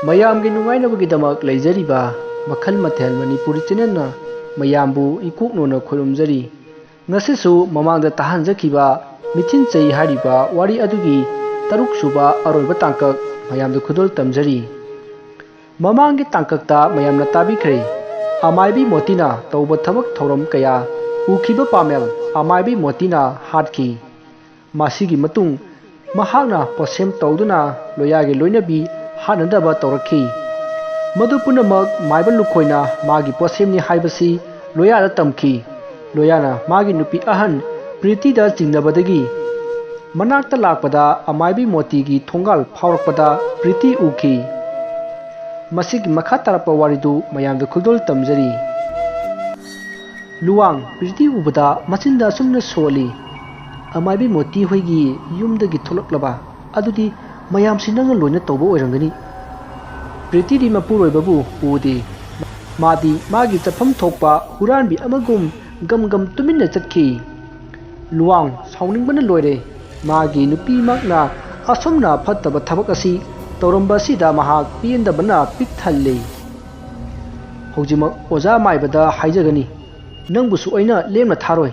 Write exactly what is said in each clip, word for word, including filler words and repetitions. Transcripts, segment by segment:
ꯃꯌꯥꯝꯒꯤ ꯅꯨꯡꯉꯥꯏꯅꯕꯒꯤꯗꯃꯛ ꯂꯩꯖꯔꯤꯕ ꯃꯈꯜ ꯃꯊꯦꯜ ꯃꯅꯤꯄꯨꯔꯤ ꯆꯦꯅꯦꯜꯅ ꯃꯌꯥꯝꯕꯨ ꯏꯀꯣꯛꯅꯣꯅ ꯈꯣꯏꯔꯨꯝꯖꯔꯤ꯫ ꯉꯁꯤꯁꯨ ꯃꯃꯥꯡꯗ ꯇꯥꯍꯟꯖꯈꯤꯕ ꯃꯤꯊꯤꯟ ꯆꯩ ꯍꯥꯏꯔꯤꯕ ꯋꯥꯔꯤ ꯑꯗꯨꯒꯤ ꯇꯔꯨꯛ ꯁꯨꯕ ꯑꯔꯣꯏꯕ ꯇꯥꯡꯀꯛ ꯃꯌꯥꯝꯗ ꯈꯨꯗꯣꯜ ꯇꯝꯖꯔꯤ꯫ ꯃꯃꯥꯡꯒꯤ ꯇꯥꯡꯀꯛꯇ ꯃꯌꯥꯝꯅ ꯇꯥꯕꯤꯈ꯭ꯔꯦ, ꯑꯃꯥꯏꯕꯤ ꯃꯣꯇꯤꯅ ꯇꯧꯕ ꯊꯕꯛ ꯊꯧꯔꯝ ꯀꯌꯥ ꯎꯈꯤꯕ ꯄꯥꯃꯦꯜ ꯑꯃꯥꯏꯕꯤ ꯃꯣꯇꯤꯅ ꯍꯥꯠꯈꯤ꯫ ꯃꯁꯤꯒꯤ ꯃꯇꯨꯡ ꯃꯍꯥꯛꯅ ꯄꯣꯠꯁꯦꯝ ꯇꯧꯗꯨꯅ ꯂꯣꯌꯥꯒꯤ ꯂꯣꯏꯅꯕꯤ ꯍꯥꯠꯅꯗꯕ ꯇꯧꯔꯛꯈꯤ꯫ ꯃꯗꯨ ꯄꯨꯝꯅꯃꯛ ꯃꯥꯏꯕ ꯂꯨꯈꯣꯏꯅ ꯃꯥꯒꯤ ꯄꯣꯠꯁꯦꯝꯅꯤ ꯍꯥꯏꯕꯁꯤ ꯂꯣꯌꯥꯗ ꯇꯝꯈꯤ꯫ ꯂꯣꯌꯥꯅ ꯃꯥꯒꯤ ꯅꯨꯄꯤ ꯑꯍꯟ ꯄ꯭ꯔꯤꯇꯤꯗ ꯆꯤꯡꯅꯕꯗꯒꯤ ꯃꯅꯥꯛꯇ ꯂꯥꯛꯄꯗ ꯑꯃꯥꯏꯕꯤ ꯃꯣꯇꯤꯒꯤ ꯊꯣꯡꯒꯥꯜ ꯐꯥꯎꯔꯛꯄꯗ ꯄ꯭ꯔꯤꯇꯤ ꯎꯈꯤ꯫ ꯃꯁꯤꯒꯤ ꯃꯈꯥ ꯇꯥꯔꯛꯄ ꯋꯥꯔꯤꯗꯨ ꯃꯌꯥꯝꯗ ꯈꯨꯗꯣꯜ ꯇꯝꯖꯔꯤ꯫ ꯂꯨꯋꯥꯡ ꯄ꯭ꯔꯤꯇꯤ ꯎꯕꯗ ꯃꯆꯤꯟꯗ ꯑꯁꯨꯝꯅ ꯁꯣꯜꯂꯤ, "ꯑꯃꯥꯏꯕꯤ ꯃꯣꯇꯤ ꯍꯣꯏꯒꯤ ꯌꯨꯝꯗꯒꯤ ꯊꯣꯛꯂꯛꯂꯕ ꯑꯗꯨꯗꯤ ꯃꯌꯥꯝꯁꯤ ꯅꯪꯅ ꯂꯣꯏꯅ ꯇꯧꯕ ꯑꯣꯏꯔꯝꯒꯅꯤ꯫" ꯄ꯭ꯔꯤꯇꯤꯗꯤ ꯃꯄꯨꯔꯣꯏꯕꯕꯨ ꯎꯗꯦ꯫ ꯃꯥꯗꯤ ꯃꯥꯒꯤ ꯆꯠꯐꯝ ꯊꯣꯛꯄ ꯍꯨꯔꯥꯟꯕꯤ ꯑꯃꯒꯨꯝ ꯒꯝ ꯒꯝ ꯇꯨꯃꯤꯟꯅ ꯆꯠꯈꯤ꯫ ꯂꯨꯋꯥꯡ ꯁꯥꯎꯅꯤꯡꯕꯅ ꯂꯣꯏꯔꯦ꯫ ꯃꯥꯒꯤ ꯅꯨꯄꯤꯃꯛꯅ ꯑꯁꯨꯝꯅ ꯐꯠꯇꯕ ꯊꯕꯛ ꯑꯁꯤ ꯇꯧꯔꯝꯕ ꯑꯁꯤꯗ ꯃꯍꯥꯛ ꯄꯦꯟꯗꯕꯅ ꯄꯤꯛ ꯊꯜꯂꯤ꯫ "ꯍꯧꯖꯤꯛꯃꯛ ꯑꯣꯖꯥ ꯃꯥꯏꯕꯗ ꯍꯥꯏꯖꯒꯅꯤ꯫ ꯅꯪꯕꯨꯁꯨ ꯑꯩꯅ ꯂꯦꯝꯅ ꯊꯥꯔꯣꯏ꯫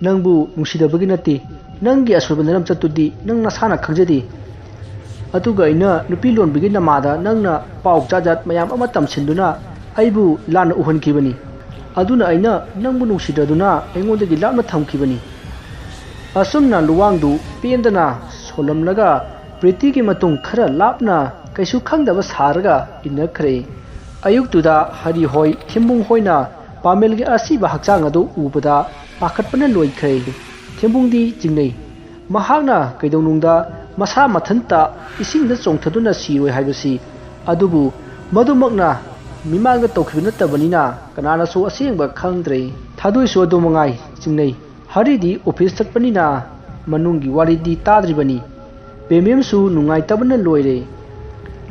ꯅꯪꯕꯨ ꯅꯨꯡꯁꯤꯗꯕꯒꯤ ꯅꯠꯇꯦ꯫ ꯅꯪꯒꯤ ꯑꯁꯣꯏꯕ ꯅꯔꯝꯆꯠꯇꯨꯗꯤ ꯅꯪ ꯅꯁꯥꯅ ꯈꯪꯖꯗꯦ꯫ ꯑꯗꯨꯒ ꯑꯩꯅ ꯅꯨꯄꯤ ꯂꯣꯟꯕꯒꯤ ꯅꯃꯥꯗ ꯅꯪꯅ ꯄꯥꯎ ꯖꯥꯠ ꯖꯥꯠ ꯃꯌꯥꯝ ꯑꯃ ꯇꯝꯁꯤꯟꯗꯨꯅ ꯑꯩꯕꯨ ꯂꯥꯟꯅ ꯎꯍꯟꯈꯤꯕꯅꯤ꯫ ꯑꯗꯨꯅ ꯑꯩꯅ ꯅꯪꯕꯨ ꯅꯨꯡꯁꯤꯗ꯭ꯔꯗꯨꯅ ꯑꯩꯉꯣꯟꯗꯒꯤ ꯂꯥꯞꯅ ꯊꯝꯈꯤꯕꯅꯤ꯫" ꯑꯁꯨꯝꯅ ꯂꯨꯋꯥꯡꯗꯨ ꯄꯦꯟꯗꯅ ꯁꯣꯜꯂꯝꯂꯒ ꯄ꯭ꯔꯤꯇꯤꯒꯤ ꯃꯇꯨꯡ ꯈꯔ ꯂꯥꯞꯅ ꯀꯩꯁꯨ ꯈꯪꯗꯕ ꯁꯥꯔꯒ ꯏꯟꯅꯈ꯭ꯔꯦ꯫ ꯑꯌꯨꯛꯇꯨꯗ ꯍꯔꯤ ꯍꯣꯏ, ꯊꯦꯝꯕꯨꯡ ꯍꯣꯏꯅ ꯄꯥꯃꯦꯜꯒꯤ ꯑꯁꯤꯕ ꯍꯛꯆꯥꯡ ꯑꯗꯨ ꯎꯕꯗ ꯄꯥꯈꯠꯄꯅ ꯂꯣꯏꯈ꯭ꯔꯦ꯫ ꯊꯦꯝꯕꯨꯡꯗꯤ ꯆꯤꯡꯅꯩ꯫ ꯃꯍꯥꯛꯅ ꯀꯩꯗꯧꯅꯨꯡꯗ ꯃꯁꯥ ꯃꯊꯟꯇ ꯏꯁꯤꯡꯗ ꯆꯣꯡꯊꯗꯨꯅ ꯁꯤꯔꯣꯏ ꯍꯥꯏꯕꯁꯤ꯫ ꯑꯗꯨꯕꯨ ꯃꯗꯨꯃꯛꯅ ꯃꯤꯃꯥꯡꯗ ꯇꯧꯈꯤꯕ ꯅꯠꯇꯕꯅꯤꯅ ꯀꯅꯥꯅꯁꯨ ꯑꯁꯦꯡꯕ ꯈꯪꯗ꯭ꯔꯦ꯫ ꯊꯥꯗꯣꯏꯁꯨ ꯑꯗꯨ ꯃꯉꯥꯏ ꯆꯤꯡꯅꯩ꯫ ꯍꯔꯤꯗꯤ ꯑꯣꯐꯤꯁ ꯆꯠꯄꯅꯤꯅ ꯃꯅꯨꯡꯒꯤ ꯋꯥꯔꯤꯗꯤ ꯇꯥꯗ꯭ꯔꯤꯕꯅꯤ꯫ ꯄꯦꯃꯦꯝꯁꯨ ꯅꯨꯡꯉꯥꯏꯇꯕꯅ ꯂꯣꯏꯔꯦ꯫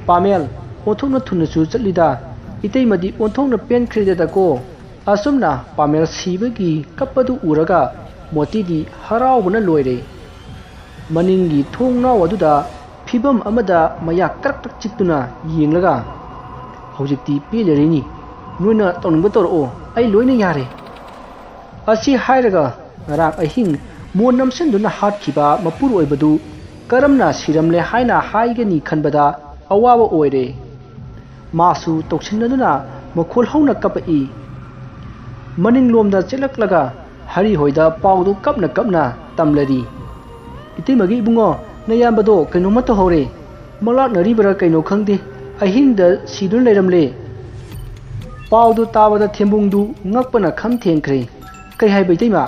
"ꯄꯥꯃꯦꯜ, ꯑꯣꯟꯊꯣꯛꯅ ꯊꯨꯅꯁꯨ ꯆꯠꯂꯤꯗ꯫ ꯏꯇꯩꯃꯗꯤ ꯑꯣꯟꯊꯣꯛꯅ ꯄꯦꯟꯈ꯭ꯔꯦꯗꯀꯣ꯫" ꯑꯁꯨꯝꯅ ꯄꯥꯃꯦꯜ ꯁꯤꯕꯒꯤ ꯀꯞꯄꯗꯨ ꯎꯔꯒ ꯃꯣꯇꯤꯗꯤ ꯍꯔꯥꯎꯕꯅ ꯂꯣꯏꯔꯦ꯫ ꯃꯅꯤꯡꯒꯤ ꯊꯣꯡꯅꯥꯎ ꯑꯗꯨꯗ ꯐꯤꯕꯝ ꯑꯃꯗ ꯃꯌꯥ ꯀ꯭ꯔꯛ ꯀ꯭ꯔꯛ ꯆꯤꯛꯇꯨꯅ ꯌꯦꯡꯂꯒ, "ꯍꯧꯖꯤꯛꯇꯤ ꯄꯦꯜꯂꯔꯤꯅꯤ, ꯅꯣꯏꯅ ꯇꯧꯅꯤꯡꯕ ꯇꯧꯔꯛꯑꯣ, ꯑꯩ ꯂꯣꯏꯅ ꯌꯥꯔꯦ"꯫ ꯑꯁꯤ ꯍꯥꯏꯔꯒ ꯉꯔꯥꯡ ꯑꯍꯤꯡ ꯃꯣꯟ ꯅꯝꯁꯤꯟꯗꯨꯅ ꯍꯥꯠꯈꯤꯕ ꯃꯄꯨꯔꯣꯏꯕꯗꯨ ꯀꯔꯝꯅ ꯁꯤꯔꯝꯂꯦ ꯍꯥꯏꯅ ꯍꯥꯏꯒꯅꯤ ꯈꯟꯕꯗ ꯑꯋꯥꯕ ꯑꯣꯏꯔꯦ꯫ ꯃꯥꯁꯨ ꯇꯧꯁꯤꯟꯅꯗꯨꯅ ꯃꯈꯣꯜ ꯍꯧꯅ ꯀꯞꯄꯛꯏ꯫ ꯃꯅꯤꯡꯂꯣꯝꯗ ꯆꯦꯜꯂꯛꯂꯒ ꯍꯔꯤ ꯍꯣꯏꯗ ꯄꯥꯎꯗꯨ ꯀꯞꯅ ꯀꯞꯅ ꯇꯝꯂꯔꯤ꯫ "ꯏꯇꯩꯃꯒꯤ ꯏꯕꯨꯡꯉꯣ, ꯅꯌꯥꯝꯕꯗꯣ ꯀꯩꯅꯣꯝꯃ ꯇꯧꯍꯧꯔꯦ꯫ ꯃꯪꯂꯥꯛꯅꯔꯤꯕ꯭ꯔꯥ ꯀꯩꯅꯣ ꯈꯪꯗꯦ, ꯑꯍꯤꯡꯗ ꯁꯤꯗꯨꯅ ꯂꯩꯔꯝꯂꯦ"꯫ ꯄꯥꯎꯗꯨ ꯇꯥꯕꯗ ꯊꯦꯝꯕꯨꯡꯗꯨ ꯉꯛꯄꯅ ꯈꯝ ꯊꯦꯡꯈ꯭ꯔꯦ꯫ "ꯀꯩ ꯍꯥꯏꯕ ꯏꯇꯩꯃ?"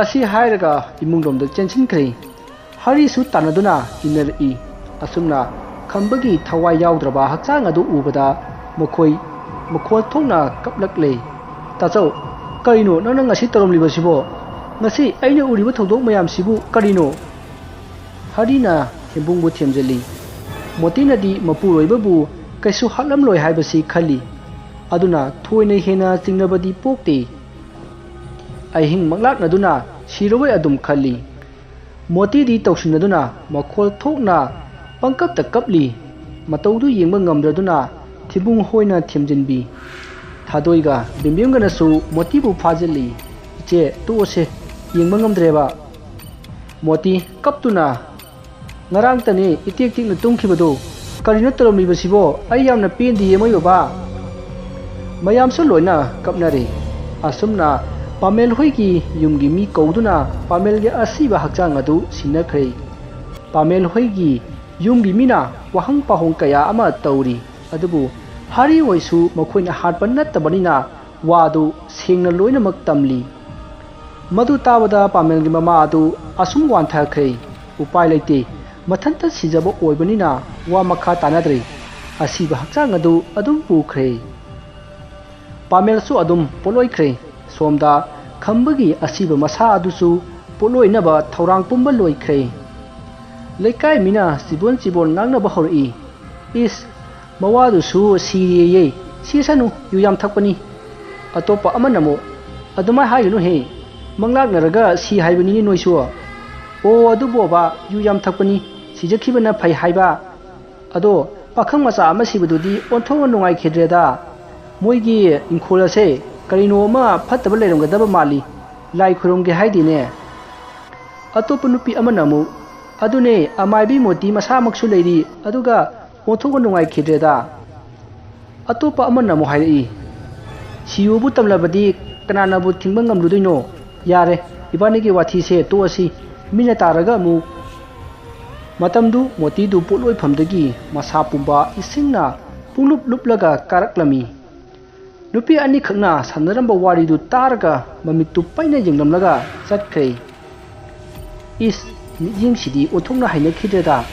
ꯑꯁꯤ ꯍꯥꯏꯔꯒ ꯏꯃꯨꯡꯂꯣꯝꯗ ꯆꯦꯟꯁꯤꯟꯈ꯭ꯔꯦ꯫ ꯍꯔꯤꯁꯨ ꯇꯥꯟꯅꯗꯨꯅ ꯏꯟꯅꯔꯛꯏ꯫ ꯑꯁꯨꯝꯅ ꯈꯝꯕꯒꯤ ꯊꯋꯥꯏ ꯌꯥꯎꯗ꯭ꯔꯕ ꯍꯛꯆꯥꯡ ꯑꯗꯨ ꯎꯕꯗ ꯃꯈꯣꯏ ꯃꯈꯣꯜ ꯊꯣꯛꯅ ꯀꯞꯂꯛꯂꯦ꯫ "ꯇꯥꯆꯧ, ꯀꯔꯤꯅꯣ ꯅꯪꯅ ꯉꯁꯤ ꯇꯧꯔꯝꯂꯤꯕꯁꯤꯕꯣ? ꯉꯁꯤ ꯑꯩꯅ ꯎꯔꯤꯕ ꯊꯧꯗꯣꯛ ꯃꯌꯥꯝꯁꯤꯕꯨ ꯀꯔꯤꯅꯣ?" ꯍꯔꯤꯅ ꯊꯦꯝꯕꯨꯡꯕꯨ ꯊꯦꯝꯖꯤꯜꯂꯤ꯫ ꯃꯣꯇꯤꯅꯗꯤ ꯃꯄꯨꯔꯣꯏꯕꯕꯨ ꯀꯩꯁꯨ ꯍꯥꯠꯂꯝꯂꯣꯏ ꯍꯥꯏꯕꯁꯤ ꯈꯜꯂꯤ꯫ ꯑꯗꯨꯅ ꯊꯣꯏꯅ ꯍꯦꯟꯅ ꯆꯤꯡꯅꯕꯗꯤ ꯄꯣꯛꯇꯦ꯫ ꯑꯍꯤꯡ ꯃꯪꯂꯥꯛꯅꯗꯨꯅ ꯁꯤꯔꯕꯣꯏ ꯑꯗꯨꯝ ꯈꯜꯂꯤ꯫ ꯃꯣꯇꯤꯗꯤ ꯇꯧꯁꯤꯟꯅꯗꯨꯅ ꯃꯈꯣꯜ ꯊꯣꯛꯅ ꯄꯪꯀꯞꯇ ꯀꯞꯂꯤ꯫ ꯃꯇꯧꯗꯨ ꯌꯦꯡꯕ ꯉꯝꯗ꯭ꯔꯗꯨꯅ ꯊꯤꯕꯨꯡ ꯍꯣꯏꯅ ꯊꯦꯝꯖꯤꯟꯕꯤ꯫ ꯊꯥꯗꯣꯏꯒ ꯕꯤꯝꯕꯤꯝꯒꯅꯁꯨ ꯃꯣꯇꯤꯕꯨ ꯐꯥꯖꯤꯜꯂꯤ꯫ "ꯏꯆꯦ, ꯇꯣꯛꯑꯁꯦ, ꯌꯦꯡꯕ ꯉꯝꯗ꯭ꯔꯦꯕ"꯫ ꯃꯣꯇꯤ ꯀꯞꯇꯨꯅ, "ꯉꯔꯥꯡꯇꯅꯤ ꯏꯇꯦꯛ ꯇꯦꯛꯅ ꯇꯨꯝꯈꯤꯕꯗꯨ꯫ ꯀꯔꯤꯅꯣ ꯇꯧꯔꯝꯂꯤꯕꯁꯤꯕꯣ? ꯑꯩ ꯌꯥꯝꯅ ꯄꯦꯟꯗꯤꯌꯦ ꯃꯣꯏ ꯕꯕꯥ"꯫ ꯃꯌꯥꯝꯁꯨ ꯂꯣꯏꯅ ꯀꯞꯅꯔꯦ꯫ ꯑꯁꯨꯝꯅ ꯄꯥꯃꯦꯜ ꯍꯣꯏꯒꯤ ꯌꯨꯝꯒꯤ ꯃꯤ ꯀꯧꯗꯨꯅ ꯄꯥꯃꯦꯜꯒꯤ ꯑꯁꯤꯕ ꯍꯛꯆꯥꯡ ꯑꯗꯨ ꯁꯤꯟꯅꯈ꯭ꯔꯦ꯫ ꯄꯥꯃꯦꯜ ꯍꯣꯏꯒꯤ ꯌꯨꯝꯒꯤ ꯃꯤꯅ ꯋꯥꯍꯪ ꯄꯥꯎꯍꯪ ꯀꯌꯥ ꯑꯃ ꯇꯧꯔꯤ, ꯑꯗꯨꯕꯨ ꯍꯥꯔꯤ ꯍꯣꯏꯁꯨ ꯃꯈꯣꯏꯅ ꯍꯥꯠꯄ ꯅꯠꯇꯕꯅꯤꯅ ꯋꯥꯗꯨ ꯁꯦꯡꯅ ꯂꯣꯏꯅꯃꯛ ꯇꯝꯂꯤ꯫ ꯃꯗꯨ ꯇꯥꯕꯗ ꯄꯥꯃꯦꯜꯒꯤ ꯃꯃꯥ ꯑꯗꯨ ꯑꯁꯨꯝ ꯋꯥꯟꯊꯈ꯭ꯔꯦ꯫ ꯎꯄꯥꯏ ꯂꯩꯇꯦ, ꯃꯊꯟꯇ ꯁꯤꯖꯕ ꯑꯣꯏꯕꯅꯤꯅ ꯋꯥ ꯃꯈꯥ ꯇꯥꯅꯗ꯭ꯔꯦ꯫ ꯑꯁꯤꯕ ꯍꯛꯆꯥꯡ ꯑꯗꯨ ꯑꯗꯨꯝ ꯄꯨꯈ꯭ꯔꯦ꯫ ꯄꯥꯃꯦꯜꯁꯨ ꯑꯗꯨꯝ ꯄꯣꯠꯂꯣꯏꯈ꯭ꯔꯦ꯫ ꯁꯣꯝꯗ ꯈꯝꯕꯒꯤ ꯑꯁꯤꯕ ꯃꯁꯥ ꯑꯗꯨꯁꯨ ꯄꯣꯠꯂꯣꯏꯅꯕ ꯊꯧꯔꯥꯡ ꯄꯨꯝꯕ ꯂꯣꯏꯈ꯭ꯔꯦ꯫ ꯂꯩꯀꯥꯏ ꯃꯤꯅ ꯆꯤꯕꯣꯟ ꯆꯤꯕꯣꯟ ꯉꯥꯡꯅꯕ ꯍꯧꯔꯛꯏ꯫ "ꯏꯁ, ꯃꯋꯥꯗꯨꯁꯨ ꯁꯤꯔꯦꯌꯦ꯫ ꯁꯤꯁꯅꯨ, ꯌꯨ ꯌꯥꯝ ꯊꯛꯄꯅꯤ"꯫ ꯑꯇꯣꯞꯄ ꯑꯃꯅ ꯑꯃꯨꯛ, "ꯑꯗꯨꯃꯥꯏ ꯍꯥꯏꯒꯅꯨꯍꯦ, ꯃꯪꯂꯥꯛꯅꯔꯒ ꯁꯤ ꯍꯥꯏꯕꯅꯤꯅꯦ ꯅꯣꯏꯁꯨ"꯫ "ꯑꯣ, ꯑꯗꯨꯕꯣꯕ, ꯌꯨ ꯌꯥꯝ ꯊꯛꯄꯅꯤ"꯫ ꯁꯤꯖꯈꯤꯕꯅ ꯐꯩ ꯍꯥꯏꯕ꯫ ꯑꯗꯣ ꯄꯥꯈꯪ ꯃꯆꯥ ꯑꯃ ꯁꯤꯕꯗꯨꯗꯤ ꯑꯣꯟꯊꯣꯛꯅ ꯅꯨꯡꯉꯥꯏꯈꯤꯗ꯭ꯔꯦꯗ꯫ ꯃꯣꯏꯒꯤ ꯏꯪꯈꯣꯜ ꯑꯁꯦ ꯀꯔꯤꯅꯣ ꯑꯃ ꯐꯠꯇꯕ ꯂꯩꯔꯝꯒꯗꯕ ꯃꯥꯜꯂꯤ꯫ ꯂꯥꯏ ꯈꯨꯔꯨꯝꯒꯦ ꯍꯥꯏꯗꯤꯅꯦ꯫ ꯑꯇꯣꯞꯄ ꯅꯨꯄꯤ ꯑꯃꯅ ꯑꯃꯨꯛ, "ꯑꯗꯨꯅꯦ, ꯑꯃꯥꯏꯕꯤ ꯃꯣꯇꯤ ꯃꯁꯥꯃꯛꯁꯨ ꯂꯩꯔꯤ, ꯑꯗꯨꯒ ꯑꯣꯟꯊꯣꯛꯅ ꯅꯨꯡꯉꯥꯏꯈꯤꯗ꯭ꯔꯦꯗ꯫ ꯑꯇꯣꯞꯄ ꯑꯃꯅ ꯑꯃꯨꯛ ꯍꯥꯏꯔꯛꯏ, "ꯁꯤꯌꯨꯕꯨ ꯇꯝꯂꯕꯗꯤ ꯀꯅꯥꯅꯕꯨ ꯊꯤꯡꯕ ꯉꯝꯂꯨꯗꯣꯏꯅꯣ? ꯌꯥꯔꯦ, ꯏꯕꯥꯅꯤꯒꯤ ꯋꯥꯊꯤꯁꯦ ꯇꯣꯛꯑꯁꯤ, ꯃꯤꯅ ꯇꯥꯔꯒ ꯑꯃꯨꯛ"꯫ ꯃꯇꯝꯗꯨ ꯃꯣꯇꯤꯗꯨ ꯄꯣꯠꯂꯣꯏꯐꯝꯗꯒꯤ ꯃꯁꯥ ꯄꯨꯝꯕ ꯏꯁꯤꯡꯅ ꯄꯨꯡꯂꯨꯞ ꯂꯨꯞꯂꯒ ꯀꯥꯔꯛꯂꯝꯃꯤ꯫ ꯅꯨꯄꯤ ꯑꯅꯤꯈꯛꯅ ꯁꯥꯟꯅꯔꯝꯕ ꯋꯥꯔꯤꯗꯨ ꯇꯥꯔꯒ ꯃꯃꯤꯠꯇꯨ ꯄꯩꯅ ꯌꯦꯡꯂꯝꯂꯒ ꯆꯠꯈ꯭ꯔꯦ꯫ ꯏꯁ, ꯃꯤꯠꯌꯦꯡꯁꯤꯗꯤ ꯑꯣꯟꯊꯣꯛꯅ ꯍꯩꯅꯈꯤꯗ꯭ꯔꯦꯗ꯫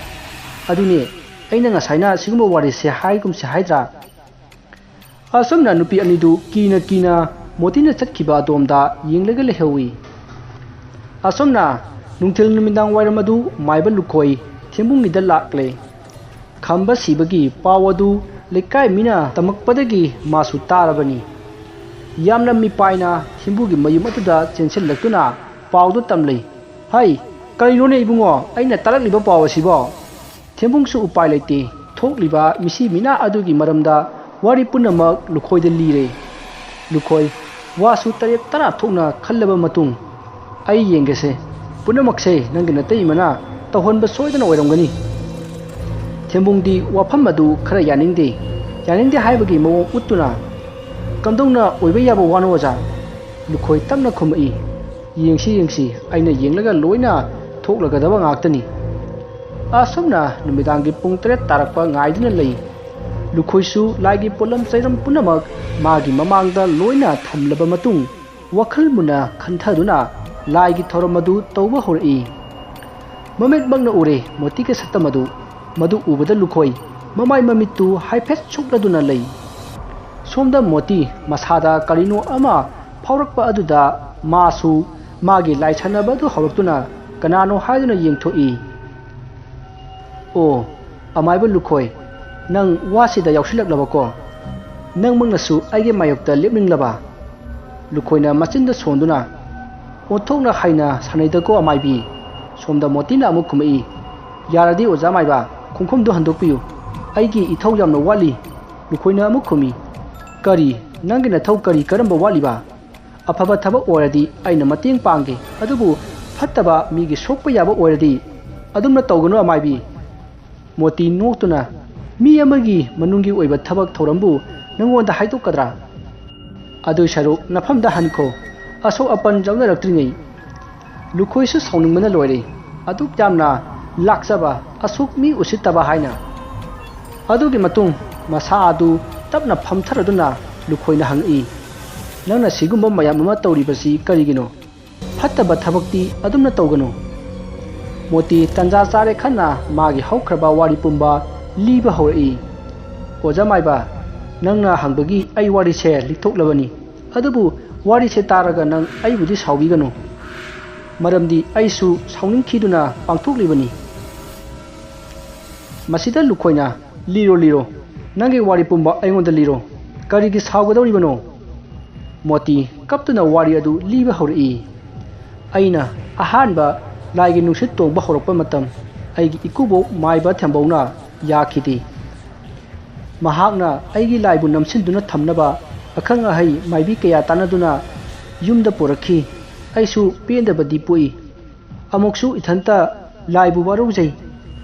ꯑꯗꯨꯅꯦ, ꯑꯩꯅ ꯉꯁꯥꯏꯅ ꯁꯤꯒꯨꯝꯕ ꯋꯥꯔꯤꯁꯦ ꯍꯥꯏꯒꯨꯝꯁꯦ ꯍꯥꯏꯗ꯭ꯔꯥ? ꯑꯁꯨꯝꯅ ꯅꯨꯄꯤ ꯑꯅꯤꯗꯨ ꯀꯤꯅ ꯀꯤꯅ ꯃꯣꯇꯤꯅ ꯆꯠꯈꯤꯕ ꯑꯗꯣꯝꯗ ꯌꯦꯡꯂꯒ ꯂꯩꯍꯧꯏ꯫ ꯑꯁꯨꯝꯅ ꯅꯨꯡꯊꯤꯜ ꯅꯨꯃꯤꯗꯥꯡ ꯋꯥꯏꯔꯝ ꯑꯗꯨ ꯃꯥꯏꯕ ꯂꯨꯈꯣꯏ ꯊꯦꯝꯕꯨꯡꯒꯤꯗ ꯂꯥꯛꯂꯦ꯫ ꯈꯝꯕ ꯁꯤꯕꯒꯤ ꯄꯥꯎ ꯑꯗꯨ ꯂꯩꯀꯥꯏ ꯃꯤꯅ ꯇꯝꯃꯛꯄꯗꯒꯤ ꯃꯥꯁꯨ ꯇꯥꯔꯕꯅꯤ꯫ ꯌꯥꯝꯅ ꯃꯤꯄꯥꯏꯅ ꯊꯦꯝꯕꯨꯒꯤ ꯃꯌꯨꯝ ꯑꯗꯨꯗ ꯆꯦꯟꯁꯤꯜꯂꯛꯇꯨꯅ ꯄꯥꯎꯗꯨ ꯇꯝꯂꯤ꯫ "ꯍꯩ, ꯀꯔꯤꯅꯣꯅꯦ ꯏꯕꯨꯡꯉꯣ, ꯑꯩꯅ ꯇꯥꯔꯛꯂꯤꯕ ꯄꯥꯎ ꯑꯁꯤꯕꯣ?" ꯊꯦꯝꯕꯨꯡꯁꯨ ꯎꯄꯥꯏ ꯂꯩꯇꯦ꯫ ꯊꯣꯛꯂꯤꯕ ꯃꯤꯁꯤ ꯃꯤꯅꯥ ꯑꯗꯨꯒꯤ ꯃꯔꯝꯗ ꯋꯥꯔꯤ ꯄꯨꯝꯅꯃꯛ ꯂꯨꯈꯣꯏꯗ ꯂꯤꯔꯦ꯫ ꯂꯨꯈꯣꯏ, ꯋꯥꯁꯨ ꯇꯔꯦꯠ ꯇꯔꯥ ꯊꯣꯛꯅ ꯈꯜꯂꯕ ꯃꯇꯨꯡ, "ꯑꯩ ꯌꯦꯡꯒꯦꯁꯦ, ꯄꯨꯝꯅꯃꯛꯁꯦ ꯅꯪꯒꯤ ꯅꯇꯩꯃꯅ ꯇꯧꯍꯟꯕ ꯁꯣꯏꯗꯅ ꯑꯣꯏꯔꯝꯒꯅꯤ"꯫ ꯊꯦꯝꯕꯨꯡꯗꯤ ꯋꯥꯐꯝ ꯑꯗꯨ ꯈꯔ ꯌꯥꯅꯤꯡꯗꯦ꯫ ꯌꯥꯅꯤꯡꯗꯦ ꯍꯥꯏꯕꯒꯤ ꯃꯑꯣꯡ ꯎꯠꯇꯨꯅ, "ꯀꯝꯗꯧꯅ ꯑꯣꯏꯕ ꯌꯥꯕ ꯋꯥꯅꯣ, ꯑꯣꯖꯥ?" ꯂꯨꯈꯣꯏ ꯇꯞꯅ ꯈꯨꯝꯃꯛꯏ, "ꯌꯦꯡꯁꯤ, ꯌꯦꯡꯁꯤ, ꯑꯩꯅ ꯌꯦꯡꯂꯒ ꯂꯣꯏꯅ ꯊꯣꯛꯂꯒꯗꯕ ꯉꯥꯛꯇꯅꯤ"꯫ ꯑꯁꯨꯝꯅ ꯅꯨꯃꯤꯗꯥꯡꯒꯤ ꯄꯨꯡ ꯇꯔꯦꯠ ꯇꯥꯔꯛꯄ ꯉꯥꯏꯗꯨꯅ ꯂꯩ꯫ ꯂꯨꯈꯣꯏꯁꯨ ꯂꯥꯏꯒꯤ ꯄꯣꯠꯂꯝ ꯆꯩꯔꯝ ꯄꯨꯝꯅꯃꯛ ꯃꯥꯒꯤ ꯃꯃꯥꯡꯗ ꯂꯣꯏꯅ ꯊꯝꯂꯕ ꯃꯇꯨꯡ, ꯋꯥꯈꯜ ꯃꯨꯟꯅ ꯈꯟꯊꯗꯨꯅ ꯂꯥꯏꯒꯤ ꯊꯧꯔꯝ ꯑꯗꯨ ꯇꯧꯕ ꯍꯧꯔꯛꯏ꯫ ꯃꯃꯤꯠꯃꯛꯅ ꯎꯔꯦ, ꯃꯣꯇꯤꯒꯤ ꯁꯛꯇꯝ ꯑꯗꯨ꯫ ꯃꯗꯨ ꯎꯕꯗ ꯂꯨꯈꯣꯏ ꯃꯃꯥꯏ ꯃꯃꯤꯠꯇꯨ ꯍꯥꯏꯐꯦꯠ ꯁꯨꯛꯂꯗꯨꯅ ꯂꯩ꯫ ꯁꯣꯝꯗ ꯃꯣꯇꯤ ꯃꯁꯥꯗ ꯀꯔꯤꯅꯣ ꯑꯃ ꯐꯥꯎꯔꯛꯄ ꯑꯗꯨꯗ ꯃꯥꯁꯨ ꯃꯥꯒꯤ ꯂꯥꯏ ꯁꯥꯟꯅꯕ ꯑꯗꯨ ꯍꯧꯔꯛꯇꯨꯅ ꯀꯅꯥꯅꯣ ꯍꯥꯏꯗꯨꯅ ꯌꯦꯡꯊꯣꯛꯏ꯫ "ꯑꯣ, ꯑꯃꯥꯏꯕ ꯂꯨꯈꯣꯏ, ꯅꯪ ꯋꯥꯁꯤꯗ ꯌꯥꯎꯁꯤꯜꯂꯛꯂꯕꯀꯣ? ꯅꯪꯃꯛꯅꯁꯨ ꯑꯩꯒꯤ ꯃꯥꯌꯣꯛꯇ ꯂꯦꯞꯅꯤꯡꯂꯕ?" ꯂꯨꯈꯣꯏꯅ ꯃꯆꯤꯟꯗ ꯁꯣꯟꯗꯨꯅ, "ꯑꯣꯟꯊꯣꯛꯅ ꯍꯩꯅ ꯁꯥꯟꯅꯩꯗꯀꯣ ꯑꯃꯥꯏꯕꯤ"꯫ ꯁꯣꯝꯗ ꯃꯣꯇꯤꯅ ꯑꯃꯨꯛ ꯈꯨꯝꯃꯛꯏ, "ꯌꯥꯔꯗꯤ ꯑꯣꯖꯥ ꯃꯥꯏꯕ, ꯈꯣꯡꯐꯝꯗꯨ ꯍꯟꯗꯣꯛꯄꯤꯌꯨ꯫ ꯑꯩꯒꯤ ꯏꯊꯧ ꯌꯥꯝꯅ ꯋꯥꯠꯂꯤ", ꯂꯨꯈꯣꯏꯅ ꯑꯃꯨꯛ ꯈꯨꯝꯃꯤ꯫ "ꯀꯔꯤ? ꯅꯪꯒꯤ ꯅꯊꯧ ꯀꯔꯤ ꯀꯔꯝꯕ ꯋꯥꯠꯂꯤꯕ? ꯑꯐꯕ ꯊꯕꯛ ꯑꯣꯏꯔꯗꯤ ꯑꯩꯅ ꯃꯇꯦꯡ ꯄꯥꯡꯒꯦ, ꯑꯗꯨꯕꯨ ꯐꯠꯇꯕ, ꯃꯤꯒꯤ ꯁꯣꯛꯄ ꯌꯥꯕ ꯑꯣꯏꯔꯗꯤ ꯑꯗꯨꯝꯅ ꯇꯧꯒꯅꯨ ꯑꯃꯥꯏꯕꯤ"꯫ ꯃꯣꯇꯤ ꯅꯣꯛꯇꯨꯅ, "ꯃꯤ ꯑꯃꯒꯤ ꯃꯅꯨꯡꯒꯤ ꯑꯣꯏꯕ ꯊꯕꯛ ꯊꯧꯔꯝꯕꯨ ꯅꯪꯉꯣꯟꯗ ꯍꯥꯏꯗꯣꯛꯀꯗ꯭ꯔꯥ? ꯑꯗꯨꯏ ꯁꯔꯨꯛ ꯅꯐꯝꯗ ꯍꯟꯈꯣ, ꯑꯁꯣꯛ ꯑꯄꯟ ꯌꯥꯎꯅꯔꯛꯇ꯭ꯔꯤꯉꯩ"꯫ ꯂꯨꯈꯣꯏꯁꯨ ꯁꯥꯎꯅꯤꯡꯕꯅ ꯂꯣꯏꯔꯦ꯫ ꯑꯗꯨꯛ ꯌꯥꯝꯅ ꯂꯥꯛꯆꯕ ꯑꯁꯨꯛ ꯃꯤ ꯎꯁꯤꯠꯇꯕ ꯍꯥꯏꯅ꯫ ꯑꯗꯨꯒꯤ ꯃꯇꯨꯡ ꯃꯁꯥ ꯑꯗꯨ ꯇꯞꯅ ꯐꯝꯊꯔꯗꯨꯅ ꯂꯨꯈꯣꯏꯅ ꯍꯪꯉꯛꯏ, "ꯅꯪꯅ ꯁꯤꯒꯨꯝꯕ ꯃꯌꯥꯝ ꯑꯃ ꯇꯧꯔꯤꯕꯁꯤ ꯀꯔꯤꯒꯤꯅꯣ? ꯐꯠꯇꯕ ꯊꯕꯛꯇꯤ ꯑꯗꯨꯝꯅ ꯇꯧꯒꯅꯨ"꯫ ꯃꯣꯇꯤ ꯇꯟꯖꯥ ꯆꯥꯔꯦ ꯈꯟꯅ ꯃꯥꯒꯤ ꯍꯧꯈ꯭ꯔꯕ ꯋꯥꯔꯤ ꯄꯨꯝꯕ ꯂꯤꯕ ꯍꯧꯔꯛꯏ꯫ "ꯑꯣꯖꯥ ꯃꯥꯏꯕ, ꯅꯪꯅ ꯍꯪꯕꯒꯤ ꯑꯩ ꯋꯥꯔꯤꯁꯦ ꯂꯤꯊꯣꯛꯂꯕꯅꯤ꯫ ꯑꯗꯨꯕꯨ ꯋꯥꯔꯤꯁꯦ ꯇꯥꯔꯒ ꯅꯪ ꯑꯩꯕꯨꯗꯤ ꯁꯥꯎꯕꯤꯒꯅꯨ꯫ ꯃꯔꯝꯗꯤ ꯑꯩꯁꯨ ꯁꯥꯎꯅꯤꯡꯈꯤꯗꯨꯅ ꯄꯥꯡꯊꯣꯛꯂꯤꯕꯅꯤ"꯫ ꯃꯁꯤꯗ ꯂꯨꯈꯣꯏꯅ, "ꯂꯤꯔꯣ, ꯂꯤꯔꯣ, ꯅꯪꯒꯤ ꯋꯥꯔꯤ ꯄꯨꯝꯕ ꯑꯩꯉꯣꯟꯗ ꯂꯤꯔꯣ꯫ ꯀꯔꯤꯒꯤ ꯁꯥꯎꯒꯗꯧꯔꯤꯕꯅꯣ?" ꯃꯣꯇꯤ ꯀꯞꯇꯨꯅ ꯋꯥꯔꯤ ꯑꯗꯨ ꯂꯤꯕ ꯍꯧꯔꯛꯏ꯫ "ꯑꯩꯅ ꯑꯍꯥꯟꯕ ꯂꯥꯏꯒꯤ ꯅꯨꯡꯁꯤꯠ ꯇꯣꯡꯕ ꯍꯧꯔꯛꯄ ꯃꯇꯝ, ꯑꯩꯒꯤ ꯏꯀꯨꯕꯣꯛ ꯃꯥꯏꯕ ꯊꯦꯝꯕꯧꯅ ꯌꯥꯈꯤꯗꯦ꯫ ꯃꯍꯥꯛꯅ ꯑꯩꯒꯤ ꯂꯥꯏꯕꯨ ꯅꯝꯁꯤꯟꯗꯨꯅ ꯊꯝꯅꯕ ꯑꯈꯪ ꯑꯍꯩ ꯃꯥꯏꯕꯤ ꯀꯌꯥ ꯇꯥꯟꯅꯗꯨꯅ ꯌꯨꯝꯗ ꯄꯨꯔꯛꯈꯤ꯫ ꯑꯩꯁꯨ ꯄꯦꯟꯗꯕꯗꯤ ꯄꯣꯛꯏ꯫ ꯑꯃꯨꯛꯁꯨ ꯏꯊꯟꯇ ꯂꯥꯏꯕꯨ ꯋꯥꯔꯧꯖꯩ꯫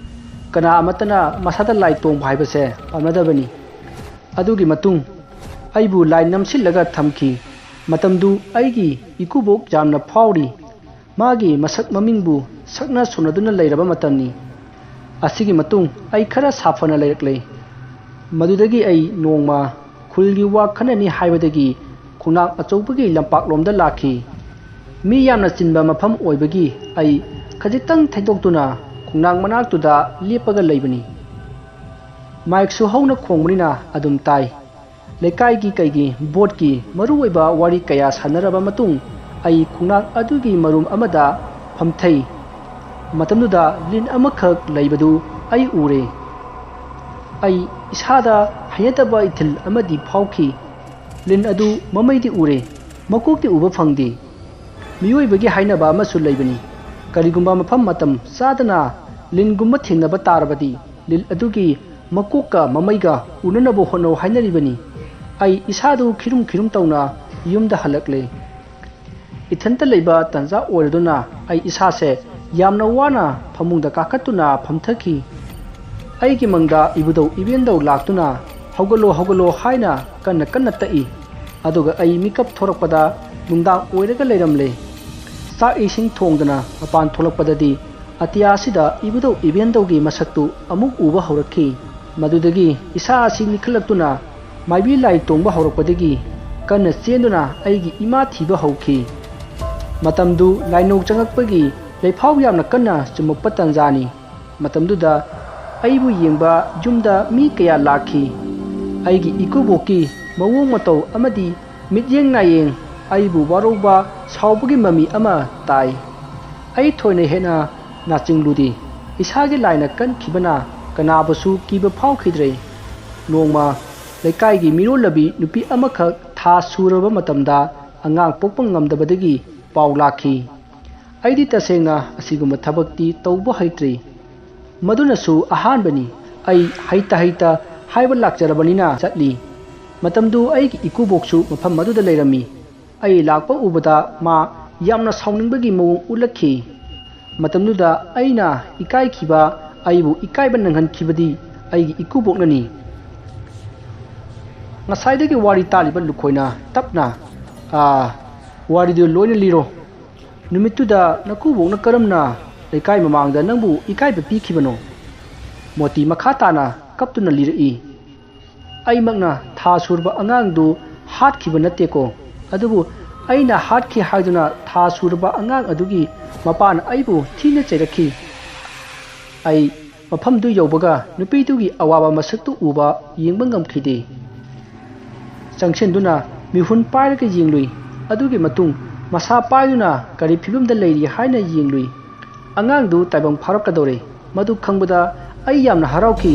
ꯀꯅꯥ ꯑꯃꯠꯇꯅ ꯃꯁꯥꯗ ꯂꯥꯏ ꯇꯣꯡꯕ ꯍꯥꯏꯕꯁꯦ ꯄꯥꯝꯅꯗꯕꯅꯤ꯫ ꯑꯗꯨꯒꯤ ꯃꯇꯨꯡ ꯑꯩꯕꯨ ꯂꯥꯏ ꯅꯝꯁꯤꯜꯂꯒ ꯊꯝꯈꯤ꯫ ꯃꯇꯝꯗꯨ ꯑꯩꯒꯤ ꯏꯀꯨꯕꯣꯛ ꯌꯥꯝꯅ ꯐꯥꯎꯔꯤ꯫ ꯃꯥꯒꯤ ꯃꯁꯛ ꯃꯃꯤꯡꯕꯨ ꯁꯛꯅ ꯁꯣꯟꯅꯗꯨꯅ ꯂꯩꯔꯕ ꯃꯇꯝꯅꯤ꯫ ꯑꯁꯤꯒꯤ ꯃꯇꯨꯡ ꯑꯩ ꯈꯔ ꯁꯥꯐꯅ ꯂꯩꯔꯛꯂꯦ꯫ ꯃꯗꯨꯗꯒꯤ ꯑꯩ ꯅꯣꯡꯃ ꯈꯨꯜꯒꯤ ꯋꯥ ꯈꯟꯅꯅꯤ ꯍꯥꯏꯕꯗꯒꯤ ꯈꯣꯡꯅꯥꯡ ꯑꯆꯧꯕꯒꯤ ꯂꯝꯄꯥꯛꯂꯣꯝꯗ ꯂꯥꯛꯈꯤ꯫ ꯃꯤ ꯌꯥꯝꯅ ꯆꯤꯟꯕ ꯃꯐꯝ ꯑꯣꯏꯕꯒꯤ ꯑꯩ ꯈꯖꯤꯛꯇꯪ ꯊꯩꯗꯣꯛꯇꯨꯅ ꯈꯣꯡꯅꯥꯡ ꯃꯅꯥꯛꯇꯨꯗ ꯂꯦꯞꯄꯒ ꯂꯩꯕꯅꯤ꯫ ꯃꯥꯏꯛꯁꯨ ꯍꯧꯅ ꯈꯣꯡꯕꯅꯤꯅ ꯑꯗꯨꯝ ꯇꯥꯏ꯫ ꯂꯩꯀꯥꯏꯒꯤ ꯀꯩꯒꯤ ꯚꯣꯠꯀꯤ ꯃꯔꯨꯑꯣꯏꯕ ꯋꯥꯔꯤ ꯀꯌꯥ ꯁꯥꯟꯅꯔꯕ ꯃꯇꯨꯡ ꯑꯩ ꯈꯣꯡꯅꯥꯡ ꯑꯗꯨꯒꯤ ꯃꯔꯨꯝ ꯑꯃꯗ ꯐꯝꯊꯩ꯫ ꯃꯇꯝꯗꯨꯗ ꯂꯤꯟ ꯑꯃꯈꯛ ꯂꯩꯕꯗꯨ ꯑꯩ ꯎꯔꯦ꯫ ꯑꯩ ꯏꯁꯥꯗ ꯍꯩꯅꯗꯕ ꯏꯊꯤꯜ ꯑꯃꯗꯤ ꯐꯥꯎꯈꯤ꯫ ꯂꯤꯟ ꯑꯗꯨ ꯃꯃꯩꯗꯤ ꯎꯔꯦ, ꯃꯀꯣꯛꯇꯤ ꯎꯕ ꯐꯪꯗꯦ꯫ ꯃꯤꯑꯣꯏꯕꯒꯤ ꯍꯥꯏꯅꯕ ꯑꯃꯁꯨ ꯂꯩꯕꯅꯤ, ꯀꯔꯤꯒꯨꯝꯕ ꯃꯐꯝ ꯃꯇꯝ ꯆꯥꯗꯅ ꯂꯤꯟꯒꯨꯝꯕ ꯊꯦꯡꯅꯕ ꯇꯥꯔꯕꯗꯤ ꯂꯤꯟ ꯑꯗꯨꯒꯤ ꯃꯀꯣꯛꯀ ꯃꯃꯩꯒ ꯎꯅꯅꯕ ꯍꯣꯠꯅꯧ ꯍꯥꯏꯅꯔꯤꯕꯅꯤ꯫ ꯑꯩ ꯏꯁꯥꯗꯨ ꯈꯤꯔꯨꯝ ꯈꯤꯔꯨꯝ ꯇꯧꯅ ꯌꯨꯝꯗ ꯍꯜꯂꯛꯂꯦ꯫ ꯏꯊꯟꯇ ꯂꯩꯕ ꯇꯟꯖꯥ ꯑꯣꯏꯔꯗꯨꯅ ꯑꯩ ꯏꯁꯥꯁꯦ ꯌꯥꯝꯅ ꯋꯥꯅ ꯐꯃꯨꯡꯗ ꯀꯥꯈꯠꯇꯨꯅ ꯐꯝꯊꯈꯤ꯫ ꯑꯩꯒꯤ ꯃꯪꯗ ꯏꯕꯨꯙꯧ ꯏꯕꯦꯟꯗꯧ ꯂꯥꯛꯇꯨꯅ, "ꯍꯧꯒꯠꯂꯣ, ꯍꯧꯒꯠꯂꯣ" ꯍꯥꯏꯅ ꯀꯟꯅ ꯀꯟꯅ ꯇꯛꯏ꯫ ꯑꯗꯨꯒ ꯑꯩ ꯃꯤꯀꯞ ꯊꯣꯔꯛꯄꯗ ꯅꯨꯡꯗꯥꯡ ꯑꯣꯏꯔꯒ ꯂꯩꯔꯝꯂꯦ꯫ ꯆꯥꯛ ꯏꯁꯤꯡ ꯊꯣꯡꯗꯅ ꯃꯄꯥꯟ ꯊꯣꯛꯂꯛꯄꯗꯗꯤ ꯑꯇꯤꯌꯥꯁꯤꯗ ꯏꯕꯨꯙꯧ ꯏꯕꯦꯟꯗꯧꯒꯤ ꯃꯁꯛꯇꯨ ꯑꯃꯨꯛ ꯎꯕ ꯍꯧꯔꯛꯈꯤ꯫ ꯃꯗꯨꯗꯒꯤ ꯏꯁꯥ ꯑꯁꯤ ꯅꯤꯛꯈꯠꯂꯛꯇꯨꯅ ꯃꯥꯏꯕꯤ ꯂꯥꯏ ꯇꯣꯡꯕ ꯍꯧꯔꯛꯄꯗꯒꯤ ꯀꯟꯅ ꯆꯦꯟꯗꯨꯅ ꯑꯩꯒꯤ ꯏꯃꯥ ꯊꯤꯕ ꯍꯧꯈꯤ꯫ ꯃꯇꯝꯗꯨ ꯂꯥꯏꯅꯧ ꯆꯪꯉꯛꯄꯒꯤ ꯂꯩꯐꯥꯎ ꯌꯥꯝꯅ ꯀꯟꯅ ꯆꯨꯝꯃꯛꯄ ꯇꯟꯖꯥꯅꯤ꯫ ꯃꯇꯝꯗꯨꯗ ꯑꯩꯕꯨ ꯌꯦꯡꯕ ꯌꯨꯝꯗ ꯃꯤ ꯀꯌꯥ ꯂꯥꯛꯈꯤ꯫ ꯑꯩꯒꯤ ꯏꯀꯨꯕꯣꯛꯀꯤ ꯃꯑꯣꯡ ꯃꯇꯧ ꯑꯃꯗꯤ ꯃꯤꯠꯌꯦꯡ ꯅꯥꯌꯦꯡ ꯑꯩꯕꯨ ꯋꯥꯔꯧꯕ, ꯁꯥꯎꯕꯒꯤ ꯃꯃꯤ ꯑꯃ ꯇꯥꯏ꯫ ꯑꯩ ꯊꯣꯏꯅ ꯍꯦꯟꯅ ꯅꯥꯆꯤꯡꯂꯨꯗꯦ꯫ ꯏꯁꯥꯒꯤ ꯂꯥꯏꯅ ꯀꯟꯈꯤꯕꯅ ꯀꯅꯥꯕꯨꯁꯨ ꯀꯤꯕ ꯐꯥꯎꯈꯤꯗ꯭ꯔꯦ꯫ ꯅꯣꯡꯃ ꯂꯩꯀꯥꯏꯒꯤ ꯃꯤꯔꯣꯜꯂꯕꯤ ꯅꯨꯄꯤ ꯑꯃꯈꯛ ꯊꯥ ꯁꯨꯔꯕ ꯃꯇꯝꯗ ꯑꯉꯥꯡ ꯄꯣꯛꯄ ꯉꯝꯗꯕꯗꯒꯤ ꯄꯥꯎ ꯂꯥꯛꯈꯤ꯫ ꯑꯩꯗꯤ ꯇꯁꯦꯡꯅ ꯑꯁꯤꯒꯨꯝꯕ ꯊꯕꯛꯇꯤ ꯇꯧꯕ ꯍꯩꯇ꯭ꯔꯤ꯫ ꯃꯗꯨꯅꯁꯨ ꯑꯍꯥꯟꯕꯅꯤ꯫ ꯑꯩ ꯍꯩꯇ ꯍꯩꯇ ꯍꯥꯏꯕ ꯂꯥꯛꯆꯔꯕꯅꯤꯅ ꯆꯠꯂꯤ꯫ ꯃꯇꯝꯗꯨ ꯑꯩꯒꯤ ꯏꯀꯨꯕꯣꯛꯁꯨ ꯃꯐꯝ ꯑꯗꯨꯗ ꯂꯩꯔꯝꯃꯤ꯫ ꯑꯩ ꯂꯥꯛꯄ ꯎꯕꯗ ꯃꯥ ꯌꯥꯝꯅ ꯁꯥꯎꯅꯤꯡꯕꯒꯤ ꯃꯑꯣꯡ ꯎꯠꯂꯛꯈꯤ꯫ ꯃꯇꯝꯗꯨꯗ ꯑꯩꯅ ꯏꯀꯥꯏꯈꯤꯕ, ꯑꯩꯕꯨ ꯏꯀꯥꯏꯕ ꯅꯪꯍꯟꯈꯤꯕꯗꯤ ꯑꯩꯒꯤ ꯏꯀꯨꯕꯣꯛꯅꯅꯤ꯫ ꯉꯁꯥꯏꯗꯒꯤ ꯋꯥꯔꯤ ꯇꯥꯔꯤꯕ ꯂꯨꯈꯣꯏꯅ ꯇꯞꯅ, "ꯑꯥ, ꯋꯥꯔꯤꯗꯨ ꯂꯣꯏꯅ ꯂꯤꯔꯣ꯫ ꯅꯨꯃꯤꯠꯇꯨꯗ ꯅꯀꯨꯕꯣꯛꯅ ꯀꯔꯝꯅ ꯂꯩꯀꯥꯏ ꯃꯃꯥꯡꯗ ꯅꯪꯕꯨ ꯏꯀꯥꯏꯕ ꯄꯤꯈꯤꯕꯅꯣ?" ꯃꯣꯇꯤ ꯃꯈꯥ ꯇꯥꯅ ꯀꯞꯇꯨꯅ ꯂꯤꯔꯛꯏ꯫ ꯑꯩꯃꯛꯅ ꯊꯥ ꯁꯨꯔꯕ ꯑꯉꯥꯡꯗꯨ ꯍꯥꯠꯈꯤꯕ ꯅꯠꯇꯦꯀꯣ, ꯑꯗꯨꯕꯨ ꯑꯩꯅ ꯍꯥꯠꯈꯤ ꯍꯥꯏꯗꯨꯅ ꯊꯥ ꯁꯨꯔꯕ ꯑꯉꯥꯡ ꯑꯗꯨꯒꯤ ꯃꯄꯥꯅ ꯑꯩꯕꯨ ꯊꯤꯅ ꯆꯩꯔꯛꯈꯤ꯫ ꯑꯩ ꯃꯐꯝꯗꯨ ꯌꯧꯕꯒ ꯅꯨꯄꯤꯗꯨꯒꯤ ꯑꯋꯥꯕ ꯃꯁꯛꯇꯨ ꯎꯕ ꯌꯦꯡꯕ ꯉꯝꯈꯤꯗꯦ꯫ ꯆꯪꯁꯤꯟꯗꯨꯅ ꯃꯤꯍꯨꯟ ꯄꯥꯏꯔꯒ ꯌꯦꯡꯂꯨꯏ꯫ ꯑꯗꯨꯒꯤ ꯃꯇꯨꯡ ꯃꯁꯥ ꯄꯥꯏꯗꯨꯅ ꯀꯔꯤ ꯐꯤꯕꯝꯗ ꯂꯩꯔꯤ ꯍꯥꯏꯅ ꯌꯦꯡꯂꯨꯏ꯫ ꯑꯉꯥꯡꯗꯨ ꯇꯥꯏꯕꯪ ꯐꯥꯔꯛꯀꯗꯧꯔꯦ꯫ ꯃꯗꯨ ꯈꯪꯕꯗ ꯑꯩ ꯌꯥꯝꯅ ꯍꯔꯥꯎꯈꯤ꯫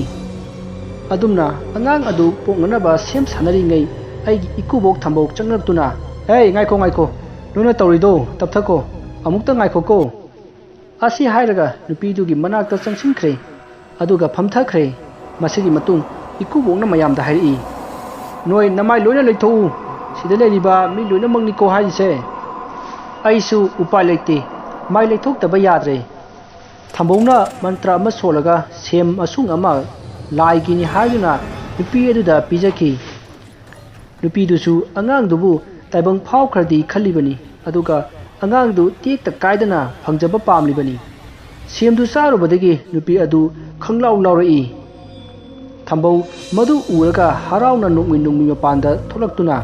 ꯑꯗꯨꯝꯅ ꯑꯉꯥꯡ ꯑꯗꯨ ꯄꯣꯛꯅꯅꯕ ꯁꯦꯝ ꯁꯥꯅꯔꯤꯉꯩ ꯑꯩꯒꯤ ꯏꯀꯨꯕꯣꯛ ꯊꯝꯕꯧ ꯆꯪꯂꯛꯇꯨꯅ, "ꯍꯦ, ꯉꯥꯏꯈꯣ, ꯉꯥꯏꯈꯣ꯫ ꯅꯪꯅ ꯇꯧꯔꯤꯗꯣ ꯇꯞꯊꯈꯣ꯫ ꯑꯃꯨꯛꯇ ꯉꯥꯏꯈꯣꯀꯣ꯫ ꯑꯁꯤ ꯍꯥꯏꯔꯒ ꯅꯨꯄꯤꯗꯨꯒꯤ ꯃꯅꯥꯛꯇ ꯆꯪꯁꯤꯟꯈ꯭ꯔꯦ, ꯑꯗꯨꯒ ꯐꯝꯊꯈ꯭ꯔꯦ꯫ ꯃꯁꯤꯒꯤ ꯃꯇꯨꯡ ꯏꯀꯨꯕꯣꯛꯅ ꯃꯌꯥꯝꯗ ꯍꯥꯏꯔꯛꯏ, "ꯅꯣꯏ ꯅꯃꯥꯏ ꯂꯣꯏꯅ ꯂꯩꯊꯣꯛꯎ, ꯁꯤꯗ ꯂꯩꯔꯤꯕ ꯃꯤ ꯂꯣꯏꯅꯃꯛꯅꯤꯀꯣ ꯍꯥꯏꯔꯤꯁꯦ꯫ ꯑꯩꯁꯨ ꯎꯄꯥꯏ ꯂꯩꯇꯦ, ꯃꯥꯏ ꯂꯩꯊꯣꯛꯇꯕ ꯌꯥꯗ꯭ꯔꯦ"꯫ ꯊꯝꯕꯧꯅ ꯃꯟꯇ꯭ꯔ ꯑꯃ ꯁꯣꯜꯂꯒ ꯁꯦꯝ ꯑꯁꯨꯡ ꯑꯃ ꯂꯥꯏꯒꯤꯅꯤ ꯍꯥꯏꯗꯨꯅ ꯅꯨꯄꯤ ꯑꯗꯨꯗ ꯄꯤꯖꯈꯤ꯫ ꯅꯨꯄꯤꯗꯨꯁꯨ ꯑꯉꯥꯡꯗꯨꯕꯨ ꯇꯥꯏꯕꯪ ꯐꯥꯎꯈ꯭ꯔꯗꯤ ꯈꯜꯂꯤꯕꯅꯤ, ꯑꯗꯨꯒ ꯑꯉꯥꯡꯗꯨ ꯇꯦꯛꯇ ꯀꯥꯏꯗꯅ ꯐꯪꯖꯕ ꯄꯥꯝꯂꯤꯕꯅꯤ꯫ ꯁꯦꯝꯗꯨ ꯆꯥꯔꯨꯕꯗꯒꯤ ꯅꯨꯄꯤ ꯑꯗꯨ ꯈꯪꯂꯥꯎ ꯂꯥꯎꯔꯛꯏ꯫ ꯊꯝꯕꯧ ꯃꯗꯨ ꯎꯔꯒ ꯍꯔꯥꯎꯅ ꯅꯣꯡꯃꯩ ꯅꯣꯡꯃꯩ ꯃꯄꯥꯟꯗ ꯊꯣꯛꯂꯛꯇꯨꯅ,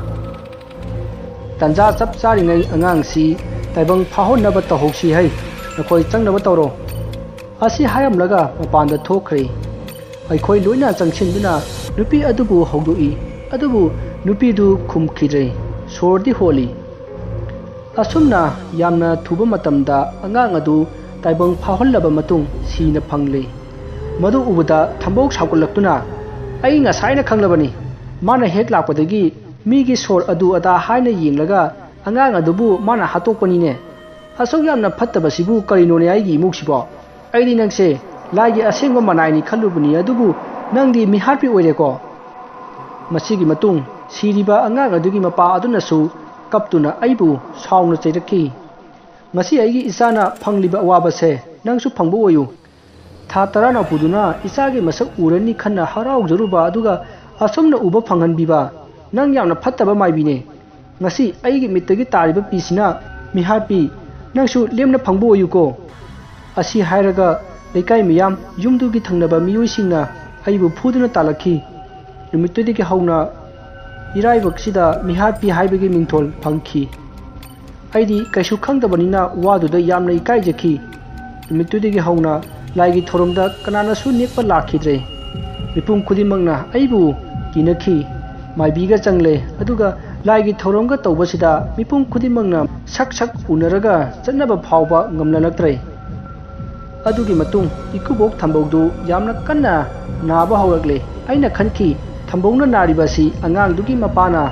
"ꯇꯟꯖꯥ ꯆꯞ ꯆꯥꯔꯤꯉꯩ ꯑꯉꯥꯡꯁꯤ ꯇꯥꯏꯕꯪ ꯐꯥꯎꯍꯟꯅꯕ ꯇꯧꯍꯧꯁꯤ ꯍꯩ, ꯅꯈꯣꯏ ꯆꯪꯅꯕ ꯇꯧꯔꯣ"꯫ ꯑꯁꯤ ꯍꯥꯏꯔꯝꯂꯒ ꯃꯄꯥꯟꯗ ꯊꯣꯛꯈ꯭ꯔꯦ꯫ ꯑꯩꯈꯣꯏ ꯂꯣꯏꯅ ꯆꯪꯁꯤꯟꯗꯨꯅ ꯅꯨꯄꯤ ꯑꯗꯨꯕꯨ ꯍꯧꯗꯣꯛꯏ, ꯑꯗꯨꯕꯨ ꯅꯨꯄꯤꯗꯨ ꯈꯨꯝꯈꯤꯗ꯭ꯔꯦ, ꯁꯣꯔꯗꯤ ꯍꯣꯜꯂꯤ꯫ ꯑꯁꯨꯝꯅ ꯌꯥꯝꯅ ꯊꯨꯕ ꯃꯇꯝꯗ ꯑꯉꯥꯡ ꯑꯗꯨ ꯇꯥꯏꯕꯪ ꯐꯥꯎꯍꯜꯂꯕ ꯃꯇꯨꯡ ꯁꯤꯅ ꯐꯪꯂꯦ꯫ ꯃꯗꯨ ꯎꯕꯗ ꯊꯝꯕꯧ ꯁꯥꯎꯒꯠꯂꯛꯇꯨꯅ, "ꯑꯩ ꯉꯁꯥꯏꯅ ꯈꯪꯂꯕꯅꯤ, ꯃꯥꯅ ꯍꯦꯛ ꯂꯥꯛꯄꯗꯒꯤ ꯃꯤꯒꯤ ꯁꯣꯔ ꯑꯗꯨ ꯑꯗꯥ ꯍꯥꯏꯅ ꯌꯦꯡꯂꯒ ꯑꯉꯥꯡ ꯑꯗꯨꯕꯨ ꯃꯥꯅ ꯍꯥꯠꯇꯣꯛꯄꯅꯤꯅꯦ꯫ ꯑꯁꯨꯛ ꯌꯥꯝꯅ ꯐꯠꯇꯕꯁꯤꯕꯨ ꯀꯔꯤꯅꯣꯅꯦ ꯑꯩꯒꯤ ꯏꯃꯨꯡꯁꯤꯕꯣ? ꯑꯩꯗꯤ ꯅꯪꯁꯦ ꯂꯥꯏꯒꯤ ꯑꯁꯦꯡꯕ ꯃꯅꯥꯏꯅꯤ ꯈꯜꯂꯨꯕꯅꯤ, ꯑꯗꯨꯕꯨ ꯅꯪꯗꯤ ꯃꯤꯍꯥꯠꯄꯤ ꯑꯣꯏꯔꯦꯀꯣ"꯫ ꯃꯁꯤꯒꯤ ꯃꯇꯨꯡ ꯁꯤꯔꯤꯕ ꯑꯉꯥꯡ ꯑꯗꯨꯒꯤ ꯃꯄꯥ ꯑꯗꯨꯅꯁꯨ ꯀꯞꯇꯨꯅ ꯑꯩꯕꯨ ꯁꯥꯎꯅ ꯆꯩꯔꯛꯈꯤ꯫ "ꯉꯁꯤ ꯑꯩꯒꯤ ꯏꯆꯥꯅ ꯐꯪꯂꯤꯕ ꯑꯋꯥꯕꯁꯦ ꯅꯪꯁꯨ ꯐꯪꯕ ꯑꯣꯏꯌꯨ꯫ ꯊꯥ ꯇꯔꯥꯅ ꯄꯨꯗꯨꯅ ꯏꯆꯥꯒꯤ ꯃꯁꯛ ꯎꯔꯅꯤ ꯈꯟꯅ ꯍꯔꯥꯎꯖꯔꯨꯕ, ꯑꯗꯨꯒ ꯑꯁꯨꯝꯅ ꯎꯕ ꯐꯪꯍꯟꯕꯤꯕ, ꯅꯪ ꯌꯥꯝꯅ ꯐꯠꯇꯕ ꯃꯥꯏꯕꯤꯅꯦ꯫ ꯉꯁꯤ ꯑꯩꯒꯤ ꯃꯤꯠꯇꯒꯤ ꯇꯥꯔꯤꯕ ꯄꯤꯁꯤꯅ ꯃꯤꯍꯥꯠꯄꯤ, ꯅꯪꯁꯨ ꯂꯦꯝꯅ ꯐꯪꯕ ꯑꯣꯏꯌꯨꯀꯣ"꯫ ꯑꯁꯤ ꯍꯥꯏꯔꯒ ꯂꯩꯀꯥꯏ ꯃꯤꯌꯥꯝ, ꯌꯨꯝꯗꯨꯒꯤ ꯊꯪꯅꯕ ꯃꯤꯑꯣꯏꯁꯤꯡꯅ ꯑꯩꯕꯨ ꯐꯨꯗꯨꯅ ꯇꯥꯜꯂꯛꯈꯤ꯫ ꯅꯨꯃꯤꯠꯇꯨꯗꯒꯤ ꯍꯧꯅ ꯏꯔꯥꯏꯕꯛꯁꯤꯗ ꯃꯤꯍꯥꯠꯄꯤ ꯍꯥꯏꯕꯒꯤ ꯃꯤꯡꯊꯣꯜ ꯐꯪꯈꯤ꯫ ꯑꯩꯗꯤ ꯀꯩꯁꯨ ꯈꯪꯗꯕꯅꯤꯅ ꯋꯥꯗꯨꯗ ꯌꯥꯝꯅ ꯏꯀꯥꯏꯖꯈꯤ꯫ ꯅꯨꯃꯤꯠꯇꯨꯗꯒꯤ ꯍꯧꯅ ꯂꯥꯏꯒꯤ ꯊꯧꯔꯝꯗ ꯀꯅꯥꯅꯁꯨ ꯅꯦꯛꯄ ꯂꯥꯛꯈꯤꯗ꯭ꯔꯦ꯫ ꯃꯤꯄꯨꯝ ꯈꯨꯗꯤꯡꯃꯛꯅ ꯑꯩꯕꯨ ꯀꯤꯅꯈꯤ꯫ ꯃꯥꯏꯕꯤꯒ ꯆꯪꯂꯦ, ꯑꯗꯨꯒ ꯂꯥꯏꯒꯤ ꯊꯧꯔꯝꯒ ꯇꯧꯕꯁꯤꯗ ꯃꯤꯄꯨꯝ ꯈꯨꯗꯤꯡꯃꯛꯅ ꯁꯛ ꯁꯛ ꯎꯅꯔꯒ ꯆꯠꯅꯕ ꯐꯥꯎꯕ ꯉꯝꯅꯔꯛꯇ꯭ꯔꯦ꯫ ꯑꯗꯨꯒꯤ ꯃꯇꯨꯡ ꯏꯀꯨꯕꯣꯛ ꯊꯝꯕꯧꯗꯨ ꯌꯥꯝꯅ ꯀꯟꯅ ꯅꯥꯕ ꯍꯧꯔꯛꯂꯦ꯫ ꯑꯩꯅ ꯈꯟꯈꯤ, ꯊꯝꯕꯧꯅ ꯅꯥꯔꯤꯕ ꯑꯁꯤ ꯑꯉꯥꯡꯗꯨꯒꯤ ꯃꯄꯥꯅ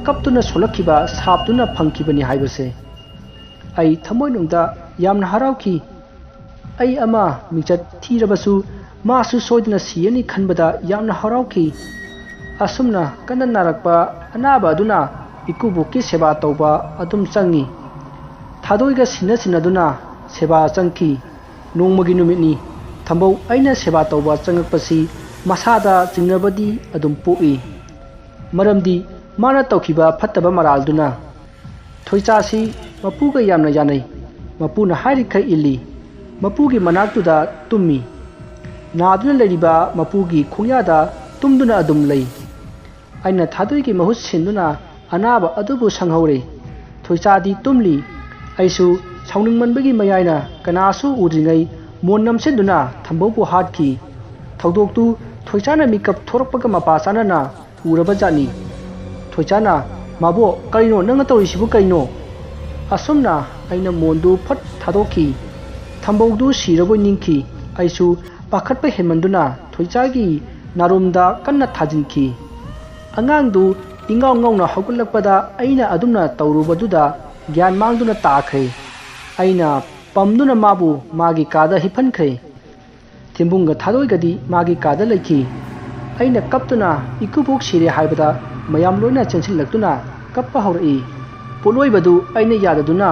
ꯀꯞꯇꯨꯅ ꯁꯣꯜꯂꯛꯈꯤꯕ ꯁꯥꯞꯇꯨꯅ ꯐꯪꯈꯤꯕꯅꯤ ꯍꯥꯏꯕꯁꯦ꯫ ꯑꯩ ꯊꯃꯣꯏꯅꯨꯡꯗ ꯌꯥꯝꯅ ꯍꯔꯥꯎꯈꯤ꯫ ꯑꯩ ꯑꯃ ꯃꯤꯡꯆꯠ ꯊꯤꯔꯕꯁꯨ ꯃꯥꯁꯨ ꯁꯣꯏꯗꯅ ꯁꯤꯔꯅꯤ ꯈꯟꯕꯗ ꯌꯥꯝꯅ ꯍꯔꯥꯎꯈꯤ꯫ ꯑꯁꯨꯝꯅ ꯀꯟꯅ ꯅꯥꯔꯛꯄ ꯑꯅꯥꯕ ꯑꯗꯨꯅ ꯏꯀꯨꯕꯣꯛꯀꯤ ꯁꯦꯕꯥ ꯇꯧꯕ ꯑꯗꯨꯝ ꯆꯪꯉꯤ꯫ ꯊꯥꯗꯣꯏꯒ ꯁꯤꯟꯅ ꯁꯤꯟꯅꯗꯨꯅ ꯁꯦꯕꯥ ꯆꯪꯈꯤ꯫ ꯅꯣꯡꯃꯒꯤ ꯅꯨꯃꯤꯠꯅꯤ꯫ ꯊꯝꯕꯧ ꯑꯩꯅ ꯁꯦꯕꯥ ꯇꯧꯕ ꯆꯪꯉꯛꯄꯁꯤ ꯃꯁꯥꯗ ꯆꯤꯡꯅꯕꯗꯤ ꯑꯗꯨꯝ ꯄꯣꯛꯏ꯫ ꯃꯔꯝꯗꯤ ꯃꯥꯅ ꯇꯧꯈꯤꯕ ꯐꯠꯇꯕ ꯃꯔꯥꯜꯗꯨꯅ꯫ ꯊꯣꯏꯆꯥꯁꯤ ꯃꯄꯨꯒ ꯌꯥꯝꯅ ꯌꯥꯅꯩ꯫ ꯃꯄꯨꯅ ꯍꯥꯏꯔꯤꯈꯩ ꯏꯜꯂꯤ꯫ ꯃꯄꯨꯒꯤ ꯃꯅꯥꯛꯇꯨꯗ ꯇꯨꯝꯃꯤ꯫ ꯅꯥꯗꯨꯅ ꯂꯩꯔꯤꯕ ꯃꯄꯨꯒꯤ ꯈꯣꯡꯌꯥꯗ ꯇꯨꯝꯗꯨꯅ ꯑꯗꯨꯝ ꯂꯩ꯫ ꯑꯩꯅ ꯊꯥꯗꯣꯏꯒꯤ ꯃꯍꯨꯠ ꯁꯤꯟꯗꯨꯅ ꯑꯅꯥꯕ ꯑꯗꯨꯕꯨ ꯁꯪꯍꯧꯔꯦ꯫ ꯊꯣꯏꯆꯥꯗꯤ ꯇꯨꯝꯂꯤ꯫ ꯑꯩꯁꯨ ꯁꯥꯎꯅꯤꯡꯃꯟꯕꯒꯤ ꯃꯌꯥꯏꯅ ꯀꯅꯥꯁꯨ ꯎꯗ꯭ꯔꯤꯉꯩ ꯃꯣꯟ ꯅꯝꯁꯤꯟꯗꯨꯅ ꯊꯝꯕꯧꯕꯨ ꯍꯥꯠꯈꯤ꯫ ꯊꯧꯗꯣꯛꯇꯨ ꯊꯣꯏꯆꯥꯅ ꯃꯤꯀꯞ ꯊꯣꯔꯛꯄꯒ ꯃꯄꯥ ꯆꯥꯅꯅ ꯎꯔꯕ ꯖꯥꯠꯅꯤ꯫ ꯊꯣꯏꯆꯥꯅ, "ꯃꯥꯕꯣꯛ, ꯀꯔꯤꯅꯣ ꯅꯪꯅ ꯇꯧꯔꯤꯁꯤꯕꯨ ꯀꯩꯅꯣ?" ꯑꯁꯨꯝꯅ ꯑꯩꯅ ꯃꯣꯟꯗꯨ ꯐꯠ ꯊꯥꯗꯣꯛꯈꯤ꯫ ꯊꯝꯕꯧꯗꯨ ꯁꯤꯔꯕꯣꯏ ꯅꯤꯡꯈꯤ꯫ ꯑꯩꯁꯨ ꯄꯥꯈꯠꯄ ꯍꯦꯟꯃꯟꯗꯨꯅ ꯊꯣꯏꯆꯥꯒꯤ ꯅꯥꯔꯨꯝꯗ ꯀꯟꯅ ꯊꯥꯖꯤꯟꯈꯤ꯫ ꯑꯉꯥꯡꯗꯨ ꯏꯉꯥꯎ ꯉꯥꯎꯅ ꯍꯧꯒꯠꯂꯛꯄꯗ ꯑꯩꯅ ꯑꯗꯨꯝꯅ ꯇꯧꯔꯨꯕꯗꯨꯗ ꯒ꯭ꯌꯥꯟ ꯃꯥꯡꯗꯨꯅ ꯇꯥꯈ꯭ꯔꯦ꯫ ꯑꯩꯅ ꯄꯝꯗꯨꯅ ꯃꯥꯕꯨ ꯃꯥꯒꯤ ꯀꯥꯗ ꯍꯤꯞꯍꯟꯈ꯭ꯔꯦ꯫ ꯊꯦꯝꯕꯨꯡꯒ ꯊꯥꯗꯣꯏꯒꯗꯤ ꯃꯥꯒꯤ ꯀꯥꯗ ꯂꯩꯈꯤ꯫ ꯑꯩꯅ ꯀꯞꯇꯨꯅ ꯏꯀꯨꯕꯣꯛ ꯁꯤꯔꯦ ꯍꯥꯏꯕꯗ ꯃꯌꯥꯝ ꯂꯣꯏꯅ ꯆꯦꯟꯁꯤꯜꯂꯛꯇꯨꯅ ꯀꯞꯄ ꯍꯧꯔꯛꯏ꯫ ꯄꯣꯠꯂꯣꯏꯕꯗꯨ ꯑꯩꯅ ꯌꯥꯗꯗꯨꯅ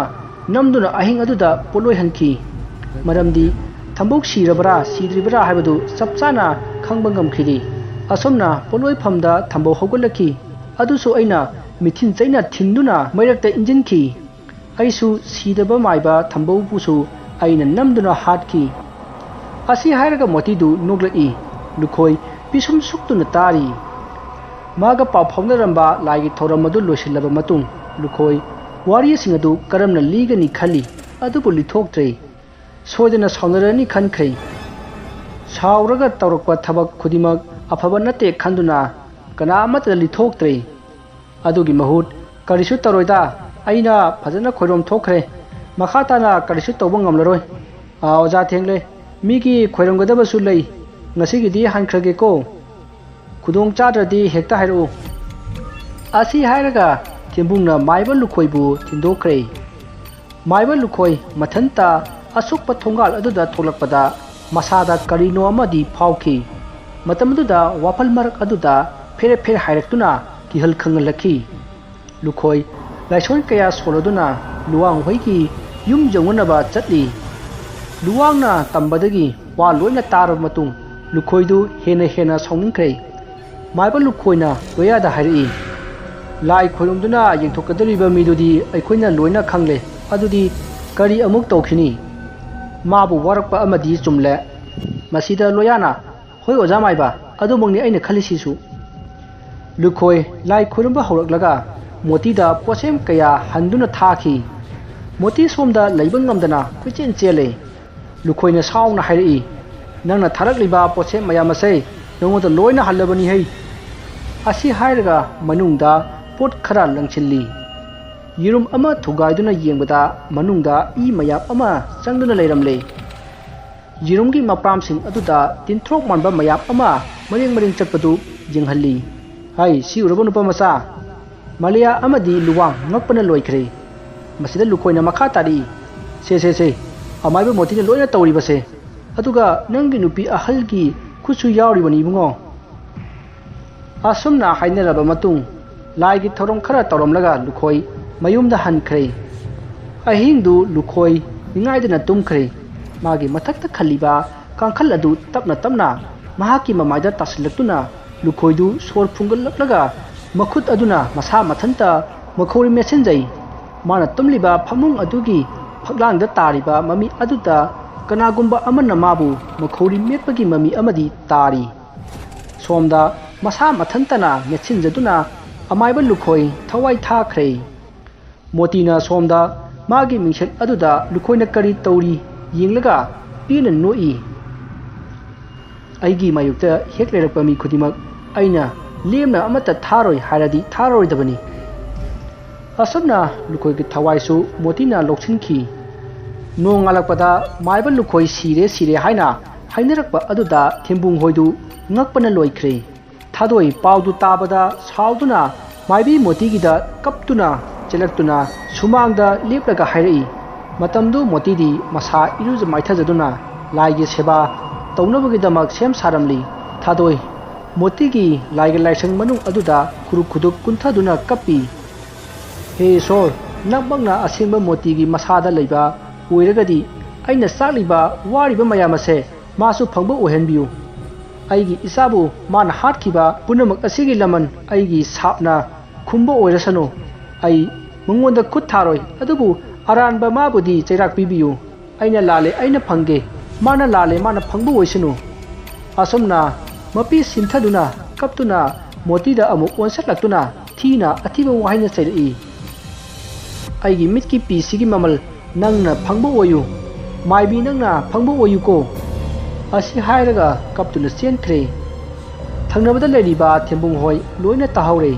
ꯅꯝꯗꯨꯅ ꯑꯍꯤꯡ ꯑꯗꯨꯗ ꯄꯣꯠꯂꯣꯏꯍꯟꯈꯤ꯫ ꯃꯔꯝꯗꯤ ꯊꯝꯕꯧ ꯁꯤꯔꯕ꯭ꯔꯥ ꯁꯤꯗ꯭ꯔꯤꯕ꯭ꯔꯥ ꯍꯥꯏꯕꯗꯨ ꯆꯞ ꯆꯥꯅ ꯈꯪꯕ ꯉꯝꯈꯤꯗꯦ꯫ ꯑꯁꯨꯝꯅ ꯄꯣꯠꯂꯣꯏꯐꯝꯗ ꯊꯝꯕꯧ ꯍꯧꯒꯠꯂꯛꯈꯤ꯫ ꯑꯗꯨꯁꯨ ꯑꯩꯅ ꯃꯤꯊꯤꯟ ꯆꯩꯅ ꯊꯤꯟꯗꯨꯅ ꯃꯩꯔꯛꯇ ꯏꯟꯖꯤꯟꯈꯤ꯫ ꯑꯩꯁꯨ ꯁꯤꯗꯕ ꯃꯥꯏꯕ ꯊꯝꯕꯧꯕꯨꯁꯨ ꯑꯩꯅ ꯅꯝꯗꯨꯅ ꯍꯥꯠꯈꯤ꯫ ꯑꯁꯤ ꯍꯥꯏꯔꯒ ꯃꯣꯇꯤꯗꯨ ꯅꯣꯛꯂꯛꯏ꯫ ꯂꯨꯈꯣꯏ ꯄꯤꯁꯨꯝ ꯁꯨꯛꯇꯨꯅ ꯇꯥꯔꯤ꯫ ꯃꯥꯒ ꯄꯥꯎ ꯐꯥꯎꯅꯔꯝꯕ ꯂꯥꯏꯒꯤ ꯊꯧꯔꯝ ꯑꯗꯨ ꯂꯣꯏꯁꯤꯜꯂꯕ ꯃꯇꯨꯡ ꯂꯨꯈꯣꯏ ꯋꯥꯔꯤꯁꯤꯡ ꯑꯗꯨ ꯀꯔꯝꯅ ꯂꯤꯒꯅꯤ ꯈꯜꯂꯤ, ꯑꯗꯨꯕꯨ ꯂꯤꯊꯣꯛꯇ꯭ꯔꯦ꯫ ꯁꯣꯏꯗꯅ ꯁꯥꯎꯅꯔꯅꯤ ꯈꯟꯈ꯭ꯔꯦ꯫ ꯁꯥꯎꯔꯒ ꯇꯧꯔꯛꯄ ꯊꯕꯛ ꯈꯨꯗꯤꯡꯃꯛ ꯑꯐꯕ ꯅꯠꯇꯦ ꯈꯟꯗꯨꯅ ꯀꯅꯥ ꯑꯃꯠꯇꯗ ꯂꯤꯊꯣꯛꯇ꯭ꯔꯦ꯫ ꯑꯗꯨꯒꯤ ꯃꯍꯨꯠ, "ꯀꯔꯤꯁꯨ ꯇꯧꯔꯣꯏꯗ, ꯑꯩꯅ ꯐꯖꯅ ꯈꯣꯏꯔꯣꯝ ꯊꯣꯛꯈ꯭ꯔꯦ꯫ ꯃꯈꯥ ꯇꯥꯅ ꯀꯔꯤꯁꯨ ꯇꯧꯕ ꯉꯝꯂꯔꯣꯏ꯫ ꯑꯥ, ꯑꯣꯖꯥ ꯊꯦꯡꯂꯦ, ꯃꯤꯒꯤ ꯈꯣꯏꯔꯝꯒꯗꯕꯁꯨ ꯂꯩ꯫ ꯉꯁꯤꯒꯤꯗꯤ ꯍꯟꯈ꯭ꯔꯒꯦꯀꯣ꯫ ꯈꯨꯗꯣꯡ ꯆꯥꯗ꯭ꯔꯗꯤ ꯍꯦꯛꯇ ꯍꯥꯏꯔꯛꯎ"꯫ ꯑꯁꯤ ꯍꯥꯏꯔꯒ ꯊꯦꯝꯕꯨꯡꯅ ꯃꯥꯏꯕ ꯂꯨꯈꯣꯏꯕꯨ ꯊꯤꯟꯗꯣꯛꯈ꯭ꯔꯦ꯫ ꯃꯥꯏꯕ ꯂꯨꯈꯣꯏ ꯃꯊꯟꯇ ꯑꯁꯨꯛꯄ ꯊꯣꯡꯒꯥꯜ ꯑꯗꯨꯗ ꯊꯣꯛꯂꯛꯄꯗ ꯃꯁꯥꯗ ꯀꯔꯤꯅꯣ ꯑꯃꯗꯤ ꯐꯥꯎꯈꯤ꯫ ꯃꯇꯝ ꯑꯗꯨꯗ ꯋꯥꯄꯜ ꯃꯔꯛ ꯑꯗꯨꯗ ꯐꯦꯔꯦ ꯐꯦꯔꯦ ꯍꯥꯏꯔꯛꯇꯨꯅ ꯀꯤꯍꯜ ꯈꯪꯍꯜꯂꯛꯈꯤ꯫ ꯂꯨꯈꯣꯏ ꯂꯥꯏꯁꯣꯟ ꯀꯌꯥ ꯁꯣꯜꯂꯗꯨꯅ ꯂꯨꯋꯥꯡ ꯍꯣꯏꯒꯤ ꯌꯨꯝ ꯌꯧꯅꯅꯕ ꯆꯠꯂꯤ꯫ ꯂꯨꯋꯥꯡꯅ ꯇꯝꯕꯗꯒꯤ ꯋꯥ ꯂꯣꯏꯅ ꯇꯥꯔꯕ ꯃꯇꯨꯡ ꯂꯨꯈꯣꯏꯗꯨ ꯍꯦꯟꯅ ꯍꯦꯟꯅ ꯁꯥꯎꯅꯤꯡꯈ꯭ꯔꯦ꯫ ꯃꯥꯏꯕ ꯂꯨꯈꯣꯏꯅ ꯂꯣꯌꯥꯗ ꯍꯥꯏꯔꯛꯏ, "ꯂꯥꯏ ꯈꯣꯏꯔꯨꯝꯗꯨꯅ ꯌꯦꯡꯊꯣꯛꯀꯗꯧꯔꯤꯕ ꯃꯤꯗꯨꯗꯤ ꯑꯩꯈꯣꯏꯅ ꯂꯣꯏꯅ ꯈꯪꯂꯦ꯫ ꯑꯗꯨꯗꯤ ꯀꯔꯤ ꯑꯃꯨꯛ ꯇꯧꯈꯤꯅꯤ? ꯃꯥꯕꯨ ꯋꯥꯔꯛꯄ ꯑꯃꯗꯤ ꯆꯨꯝꯂꯦ꯫" ꯃꯁꯤꯗ ꯂꯣꯌꯥꯅ, "ꯍꯣꯏ ꯑꯣꯖꯥ ꯃꯥꯏꯕ, ꯑꯗꯨꯃꯛꯅꯤ ꯑꯩꯅ ꯈꯜꯂꯤꯁꯤꯁꯨ꯫" ꯂꯨꯈꯣꯏ ꯂꯥꯏ ꯈꯣꯏꯔꯨꯝꯕ ꯍꯧꯔꯛꯂꯒ ꯃꯣꯇꯤꯗ ꯄꯣꯠꯁꯦꯝ ꯀꯌꯥ ꯍꯟꯗꯨꯅ ꯊꯥꯈꯤ꯫ ꯃꯣꯇꯤ ꯁꯣꯝꯗ ꯂꯩꯕ ꯉꯝꯗꯅ ꯀꯣꯏꯆꯦꯟ ꯆꯦꯜꯂꯦ꯫ ꯂꯨꯈꯣꯏꯅ ꯁꯥꯎꯅ ꯍꯥꯏꯔꯛꯏ, "ꯅꯪꯅ ꯊꯥꯔꯛꯂꯤꯕ ꯄꯣꯠꯁꯦꯝ ꯃꯌꯥꯝ ꯑꯁꯦ ꯅꯉꯣꯟꯗ ꯂꯣꯏꯅ ꯍꯜꯂꯕꯅꯤ ꯍꯩ!" ꯑꯁꯤ ꯍꯥꯏꯔꯒ ꯃꯅꯨꯡꯗ ꯄꯣꯠ ꯈꯔ ꯂꯪꯁꯤꯜꯂꯤ꯫ ꯌꯦꯔꯨꯝ ꯑꯃ ꯊꯨꯒꯥꯏꯗꯨꯅ ꯌꯦꯡꯕꯗ ꯃꯅꯨꯡꯗ ꯏ ꯃꯌꯥꯝ ꯑꯃ ꯆꯪꯗꯨꯅ ꯂꯩꯔꯝꯂꯦ꯫ ꯌꯦꯔꯨꯝꯒꯤ ꯃꯄ꯭ꯔꯥꯝꯁꯤꯡ ꯑꯗꯨꯗ ꯇꯤꯟꯊ꯭ꯔꯣꯛ ꯃꯥꯟꯕ ꯃꯌꯥꯝ ꯑꯃ ꯃꯔꯦꯡ ꯃꯔꯦꯡ ꯆꯠꯄꯗꯨ ꯌꯦꯡꯍꯜꯂꯤ꯫ "ꯍꯩ, ꯁꯤ ꯎꯔꯕ ꯅꯨꯄꯥ ꯃꯆꯥ? ꯃꯥꯂꯤꯌꯥ ꯑꯃꯗꯤ ꯂꯨꯋꯥꯡ ꯉꯛꯄꯅ ꯂꯣꯏꯈ꯭ꯔꯦ꯫" ꯃꯁꯤꯗ ꯂꯨꯈꯣꯏꯅ ꯃꯈꯥ ꯇꯥꯔꯛꯏ, "ꯁꯦ, ꯁꯦ, ꯁꯦ, ꯑꯃꯥꯏꯕ ꯃꯣꯇꯤꯅ ꯂꯣꯏꯅ ꯇꯧꯔꯤꯕꯁꯦ꯫ ꯑꯗꯨꯒ ꯅꯪꯒꯤ ꯅꯨꯄꯤ ꯑꯍꯜꯒꯤ ꯈꯨꯠꯁꯨ ꯌꯥꯎꯔꯤꯕꯅꯤ ꯏꯕꯨꯡꯉꯣ꯫" ꯑꯁꯨꯝꯅ ꯍꯥꯏꯅꯔꯕ ꯃꯇꯨꯡ, ꯂꯥꯏꯒꯤ ꯊꯧꯔꯝ ꯈꯔ ꯇꯧꯔꯝꯂꯒ ꯂꯨꯈꯣꯏ ꯃꯌꯨꯝꯗ ꯍꯟꯈ꯭ꯔꯦ꯫ ꯑꯍꯤꯡꯗꯨ ꯂꯨꯈꯣꯏ ꯅꯤꯡꯉꯥꯏꯗꯅ ꯇꯨꯝꯈ꯭ꯔꯦ꯫ ꯃꯥꯒꯤ ꯃꯊꯛꯇ ꯈꯜꯂꯤꯕ ꯀꯥꯡꯈꯜ ꯑꯗꯨ ꯇꯞꯅ ꯇꯞꯅ ꯃꯍꯥꯛꯀꯤ ꯃꯃꯥꯏꯗ ꯇꯥꯁꯤꯜꯂꯛꯇꯨꯅ ꯂꯨꯈꯣꯏꯗꯨ ꯁꯣꯔ ꯐꯨꯡꯒꯠꯂꯛꯂꯒ ꯃꯈꯨꯠ ꯑꯗꯨꯅ ꯃꯁꯥ ꯃꯊꯟꯇ ꯃꯈꯧꯔꯤ ꯃꯦꯠꯁꯤꯟꯖꯩ꯫ ꯃꯥꯅ ꯇꯨꯝꯂꯤꯕ ꯐꯃꯨꯡ ꯑꯗꯨꯒꯤ ꯐꯛꯂꯥꯡꯗ ꯇꯥꯔꯤꯕ ꯃꯃꯤ ꯑꯗꯨꯗ ꯀꯅꯥꯒꯨꯝꯕ ꯑꯃꯅ ꯃꯥꯕꯨ ꯃꯈꯧꯔꯤ ꯃꯦꯠꯄꯒꯤ ꯃꯃꯤ ꯑꯃꯗꯤ ꯇꯥꯔꯤ꯫ ꯁꯣꯝꯗ ꯃꯁꯥ ꯃꯊꯟꯇꯅ ꯃꯦꯠꯁꯤꯟꯖꯗꯨꯅ ꯑꯃꯥꯏꯕ ꯂꯨꯈꯣꯏ ꯊꯋꯥꯏ ꯊꯥꯈ꯭ꯔꯦ꯫ ꯃꯣꯇꯤꯅ ꯁꯣꯝꯗ ꯃꯥꯒꯤ ꯃꯤꯡꯁꯦꯜ ꯑꯗꯨꯗ ꯂꯨꯈꯣꯏꯅ ꯀꯔꯤ ꯇꯧꯔꯤ ꯌꯦꯡꯂꯒ ꯄꯦꯟꯅ ꯅꯣꯛꯏ꯫ "ꯑꯩꯒꯤ ꯃꯥꯌꯣꯛꯇ ꯍꯦꯛ ꯂꯩꯔꯛꯄ ꯃꯤ ꯈꯨꯗꯤꯡꯃꯛ ꯑꯩꯅ ꯂꯦꯝꯅ ꯑꯃꯠꯇ ꯊꯥꯔꯣꯏ ꯍꯥꯏꯔꯗꯤ ꯊꯥꯔꯔꯣꯏꯗꯕꯅꯤ꯫" ꯑꯁꯨꯝꯅ ꯂꯨꯈꯣꯏꯒꯤ ꯊꯋꯥꯏꯁꯨ ꯃꯣꯇꯤꯅ ꯂꯧꯁꯤꯟꯈꯤ꯫ ꯅꯣꯡꯉꯥꯜꯂꯛꯄꯗ ꯃꯥꯏꯕ ꯂꯨꯈꯣꯏ ꯁꯤꯔꯦ, ꯁꯤꯔꯦ ꯍꯥꯏꯅ ꯍꯥꯏꯅꯔꯛꯄ ꯑꯗꯨꯗ ꯊꯦꯝꯕꯨꯡ ꯍꯣꯏꯗꯨ ꯉꯛꯄꯅ ꯂꯣꯏꯈ꯭ꯔꯦ꯫ ꯊꯥꯗꯣꯏ ꯄꯥꯎꯗꯨ ꯇꯥꯕꯗ ꯁꯥꯎꯗꯨꯅ ꯃꯥꯏꯕꯤ ꯃꯣꯇꯤꯒꯤꯗ ꯀꯞꯇꯨꯅ ꯆꯦꯜꯂꯛꯇꯨꯅ ꯁꯨꯃꯥꯡꯗ ꯂꯦꯞꯂꯒ ꯍꯥꯏꯔꯛꯏ, ꯃꯇꯝꯗꯨ ꯃꯣꯇꯤꯗꯤ ꯃꯁꯥ ꯏꯔꯨꯖ ꯃꯥꯏꯊꯖꯗꯨꯅ ꯂꯥꯏꯒꯤ ꯁꯦꯕꯥ ꯇꯧꯅꯕꯒꯤꯗꯃꯛ ꯁꯦꯝ ꯁꯥꯔꯝꯂꯤ꯫ ꯊꯥꯗꯣꯏ ꯃꯣꯇꯤꯒꯤ ꯂꯥꯏꯒꯤ ꯂꯥꯏꯁꯪ ꯃꯅꯨꯡ ꯑꯗꯨꯗ ꯈꯨꯔꯨ ꯈꯨꯗꯨꯛ ꯀꯨꯟꯊꯗꯨꯅ ꯀꯞꯄꯤ꯫ ꯍꯦ ꯏꯁꯣꯔ, ꯅꯪꯃꯛꯅ ꯑꯁꯦꯡꯕ ꯃꯣꯇꯤꯒꯤ ꯃꯁꯥꯗ ꯂꯩꯕ ꯑꯣꯏꯔꯒꯗꯤ ꯑꯩꯅ ꯆꯥꯛꯂꯤꯕ ꯋꯥꯔꯤꯕ ꯃꯌꯥꯝ ꯑꯁꯦ ꯃꯥꯁꯨ ꯐꯪꯕ ꯑꯣꯏꯍꯟꯕꯤꯌꯨ꯫ ꯑꯩꯒꯤ ꯏꯆꯥꯕꯨ ꯃꯥꯅ ꯍꯥꯠꯈꯤꯕ ꯄꯨꯝꯅꯃꯛ ꯑꯁꯤꯒꯤ ꯂꯃꯟ ꯑꯩꯒꯤ ꯁꯥꯞꯅ ꯈꯨꯝꯕ ꯑꯣꯏꯔꯁꯅꯨ꯫ ꯑꯩ ꯃꯉꯣꯟꯗ ꯈꯨꯠ ꯊꯥꯔꯣꯏ, ꯑꯗꯨꯕꯨ ꯑꯔꯥꯟꯕ ꯃꯥꯕꯨꯗꯤ ꯆꯩꯔꯥꯛ ꯄꯤꯕꯤꯌꯨ꯫ ꯑꯩꯅ ꯂꯥꯜꯂꯦ, ꯑꯩꯅ ꯐꯪꯒꯦ, ꯃꯥꯅ ꯂꯥꯜꯂꯦ, ꯃꯥꯅ ꯐꯪꯕ ꯑꯣꯏꯁꯅꯨ꯫ ꯑꯁꯨꯝꯅ ꯃꯄꯤ ꯁꯤꯟꯊꯗꯨꯅ ꯀꯞꯇꯨꯅ ꯃꯣꯇꯤꯗ ꯑꯃꯨꯛ ꯑꯣꯟꯁꯤꯜꯂꯛꯇꯨꯅ ꯊꯤꯅ ꯑꯊꯤꯕ ꯋꯥꯍꯩꯅ ꯆꯩꯔꯛꯏ꯫ ꯑꯩꯒꯤ ꯃꯤꯠꯀꯤ ꯄꯤꯁꯤꯒꯤ ꯃꯃꯜ ꯅꯪꯅ ꯐꯪꯕ ꯑꯣꯏꯌꯨ, ꯃꯥꯏꯕꯤ ꯅꯪꯅ ꯐꯪꯕ ꯑꯣꯏꯌꯨꯀꯣ꯫ ꯑꯁꯤ ꯍꯥꯏꯔꯒ ꯀꯞꯇꯨꯅ ꯆꯦꯟꯈ꯭ꯔꯦ꯫ ꯊꯪꯅꯕꯗ ꯂꯩꯔꯤꯕ ꯊꯦꯝꯕꯨꯡ ꯍꯣꯏ ꯂꯣꯏꯅ ꯇꯥꯍꯧꯔꯦ,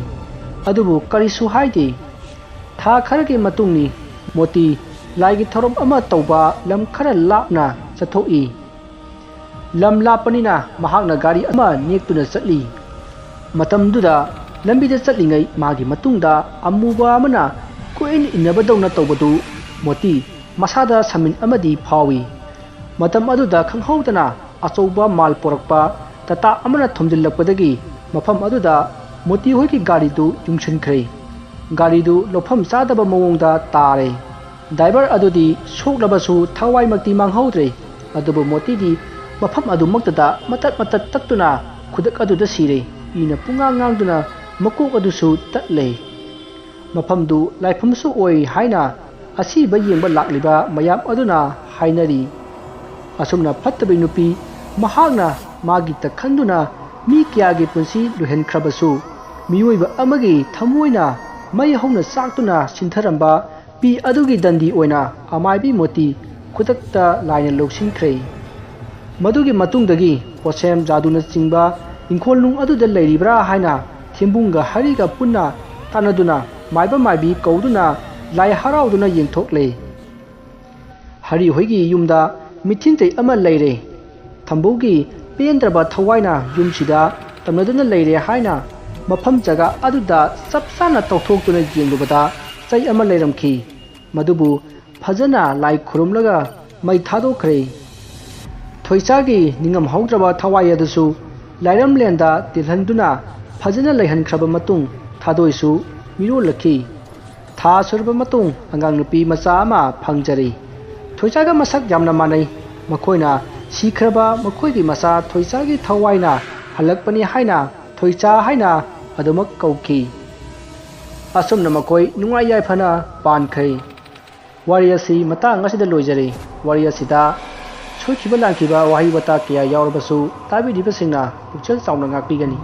ꯑꯗꯨꯕꯨ ꯀꯔꯤꯁꯨ ꯍꯥꯏꯗꯦ꯫ ꯊꯥ ꯈꯔꯒꯤ ꯃꯇꯨꯡꯅꯤ꯫ ꯃꯣꯇꯤ ꯂꯥꯏꯒꯤ ꯊꯧꯔꯝ ꯑꯃ ꯇꯧꯕ ꯂꯝ ꯈꯔ ꯂꯥꯞꯅ ꯆꯠꯊꯣꯛꯏ꯫ ꯂꯝ ꯂꯥꯞꯄꯅꯤꯅ ꯃꯍꯥꯛꯅ ꯒꯥꯔꯤ ꯑꯃ ꯅꯦꯛꯇꯨꯅ ꯆꯠꯂꯤ꯫ ꯃꯇꯝꯗꯨꯗ ꯂꯝꯕꯤꯗ ꯆꯠꯂꯤꯉꯩ ꯃꯥꯒꯤ ꯃꯇꯨꯡꯗ ꯑꯃꯨꯕ ꯑꯃꯅ ꯀꯣꯏꯏꯟ ꯏꯟꯅꯕꯗꯧꯅ ꯇꯧꯕꯗꯨ ꯃꯣꯇꯤ ꯃꯁꯥꯗ ꯁꯃꯤꯟ ꯑꯃꯗꯤ ꯐꯥꯎꯏ꯫ ꯃꯇꯝ ꯑꯗꯨꯗ ꯈꯪꯍꯧꯗꯅ ꯑꯆꯧꯕ ꯃꯥꯜ ꯄꯣꯔꯛꯄ ꯇꯥꯇꯥ ꯑꯃꯅ ꯊꯣꯝꯖꯤꯜꯂꯛꯄꯗꯒꯤ ꯃꯐꯝ ꯑꯗꯨꯗ ꯃꯣꯇꯤ ꯍꯣꯏꯒꯤ ꯒꯥꯔꯤꯗꯨ ꯌꯨꯡꯁꯤꯟꯈ꯭ꯔꯦ꯫ ꯒꯥꯔꯤꯗꯨ ꯂꯧꯐꯝ ꯆꯥꯗꯕ ꯃꯑꯣꯡꯗ ꯇꯥꯔꯦ꯫ ꯗ꯭ꯔꯥꯏꯚꯔ ꯑꯗꯨꯗꯤ ꯁꯣꯛꯂꯕꯁꯨ ꯊꯋꯥꯏꯃꯛꯇꯤ ꯃꯥꯡꯍꯧꯗ꯭ꯔꯦ, ꯑꯗꯨꯕꯨ ꯃꯣꯇꯤꯗꯤ ꯃꯐꯝ ꯑꯗꯨꯃꯛꯇꯗ ꯃꯇꯠ ꯃꯇꯠ ꯇꯠꯇꯨꯅ ꯈꯨꯗꯛ ꯑꯗꯨꯗ ꯁꯤꯔꯦ꯫ ꯏꯅ ꯄꯨꯡꯉꯥꯡ ꯉꯥꯡꯗꯨꯅ ꯃꯀꯣꯛ ꯑꯗꯨꯁꯨ ꯇꯠꯂꯦ꯫ ꯃꯐꯝꯗꯨ ꯂꯥꯏꯐꯝꯁꯨ ꯑꯣꯏ ꯍꯥꯏꯅ ꯑꯁꯤꯕ ꯌꯦꯡꯕ ꯂꯥꯛꯂꯤꯕ ꯃꯌꯥꯝ ꯑꯗꯨꯅ ꯍꯥꯏꯅꯔꯤ꯫ ꯑꯁꯨꯝꯅ ꯐꯠꯇꯕꯤ ꯅꯨꯄꯤ ꯃꯍꯥꯛꯅ ꯃꯥꯒꯤꯇ ꯈꯟꯗꯨꯅ ꯃꯤ ꯀꯌꯥꯒꯤ ꯄꯨꯟꯁꯤ ꯂꯣꯏꯍꯟꯈ꯭ꯔꯕꯁꯨ, ꯃꯤꯑꯣꯏꯕ ꯑꯃꯒꯤ ꯊꯃꯣꯏꯅ ꯃꯩ ꯍꯧꯅ ꯆꯥꯛꯇꯨꯅ ꯁꯤꯟꯊꯔꯝꯕ ꯄꯤ ꯑꯗꯨꯒꯤ ꯗꯟꯗꯤ ꯑꯣꯏꯅ ꯑꯃꯥꯏꯕꯤ ꯃꯣꯇꯤ ꯈꯨꯗꯛꯇ ꯂꯥꯏꯅ ꯂꯧꯁꯤꯟꯈ꯭ꯔꯦ꯫ ꯃꯗꯨꯒꯤ ꯃꯇꯨꯡꯗꯒꯤ ꯄꯣꯠꯁꯦꯝ ꯖꯥꯗꯨꯅꯆꯤꯡꯕ ꯏꯪꯈꯣꯜ ꯅꯨꯡ ꯑꯗꯨꯗ ꯂꯩꯔꯤꯕ꯭ꯔꯥ ꯍꯥꯏꯅ ꯊꯦꯝꯕꯨꯡꯒ ꯍꯔꯤꯒ ꯄꯨꯟꯅ ꯇꯥꯟꯅꯗꯨꯅ ꯃꯥꯏꯕ ꯃꯥꯏꯕꯤ ꯀꯧꯗꯨꯅ ꯂꯥꯏ ꯍꯔꯥꯎꯗꯨꯅ ꯌꯦꯡꯊꯣꯛꯂꯦ꯫ ꯍꯔꯤ ꯍꯣꯏꯒꯤ ꯌꯨꯝꯗ ꯃꯤꯊꯤꯟꯖꯩ ꯑꯃ ꯂꯩꯔꯦ꯫ ꯊꯝꯕꯧꯒꯤ ꯄꯦꯟꯗ꯭ꯔꯕ ꯊꯋꯥꯏꯅ ꯌꯨꯝꯁꯤꯗ ꯇꯝꯅꯗꯨꯅ ꯂꯩꯔꯦ ꯍꯥꯏꯅ ꯃꯐꯝ ꯖꯒꯥ ꯑꯗꯨꯗ ꯆꯞ ꯆꯥꯅ ꯇꯧꯊꯣꯛꯇꯨꯅ ꯌꯦꯡꯂꯨꯕꯗ ꯆꯩ ꯑꯃ ꯂꯩꯔꯝꯈꯤ꯫ ꯃꯗꯨꯕꯨ ꯐꯖꯅ ꯂꯥꯏ ꯈꯨꯔꯨꯝꯂꯒ ꯃꯩ ꯊꯥꯗꯣꯛꯈ꯭ꯔꯦ꯫ ꯊꯣꯏꯆꯥꯒꯤ ꯅꯤꯡꯉꯝꯍꯧꯗ꯭ꯔꯕ ꯊꯋꯥꯏ ꯑꯗꯨꯁꯨ ꯂꯥꯏꯔꯝꯂꯦꯟꯗ ꯇꯤꯜꯍꯟꯗꯨꯅ ꯐꯖꯅ ꯂꯩꯍꯟꯈ꯭ꯔꯕ ꯃꯇꯨꯡ ꯊꯥꯗꯣꯏꯁꯨ ꯃꯤꯔꯣꯜꯂꯛꯈꯤ꯫ ꯊꯥ ꯁꯨꯔꯕ ꯃꯇꯨꯡ ꯑꯉꯥꯡ ꯅꯨꯄꯤ ꯃꯆꯥ ꯑꯃ ꯐꯪꯖꯔꯦ꯫ ꯊꯣꯏꯆꯥꯒ ꯃꯁꯛ ꯌꯥꯝꯅ ꯃꯥꯟꯅꯩ꯫ ꯃꯈꯣꯏꯅ ꯁꯤꯈ꯭ꯔꯕ ꯃꯈꯣꯏꯒꯤ ꯃꯆꯥ ꯊꯣꯏꯆꯥꯒꯤ ꯊꯋꯥꯏꯅ ꯍꯜꯂꯛꯄꯅꯤ ꯍꯥꯏꯅ ꯊꯣꯏꯆꯥ ꯍꯥꯏꯅ ꯑꯗꯨꯃꯛ ꯀꯧꯈꯤ꯫ ꯑꯁꯨꯝꯅ ꯃꯈꯣꯏ ꯅꯨꯡꯉꯥꯏ ꯌꯥꯏꯐꯅ ꯄꯥꯟꯈ꯭ꯔꯦ꯫ ꯋꯥꯔꯤ ꯑꯁꯤ ꯃꯇꯥꯡ ꯑꯁꯤꯗ ꯂꯣꯏꯖꯔꯦ꯫ ꯋꯥꯔꯤ ꯑꯁꯤꯗ ꯁꯣꯏꯈꯤꯕ ꯂꯥꯟꯈꯤꯕ ꯋꯥꯍꯩ ꯋꯥꯇꯥ ꯀꯌꯥ ꯌꯥꯎꯔꯕꯁꯨ ꯇꯥꯕꯤꯔꯤꯕꯁꯤꯡꯅ ꯄꯨꯛꯆꯦꯜ ꯆꯥꯎꯅ ꯉꯥꯛꯄꯤꯒꯅꯤ꯫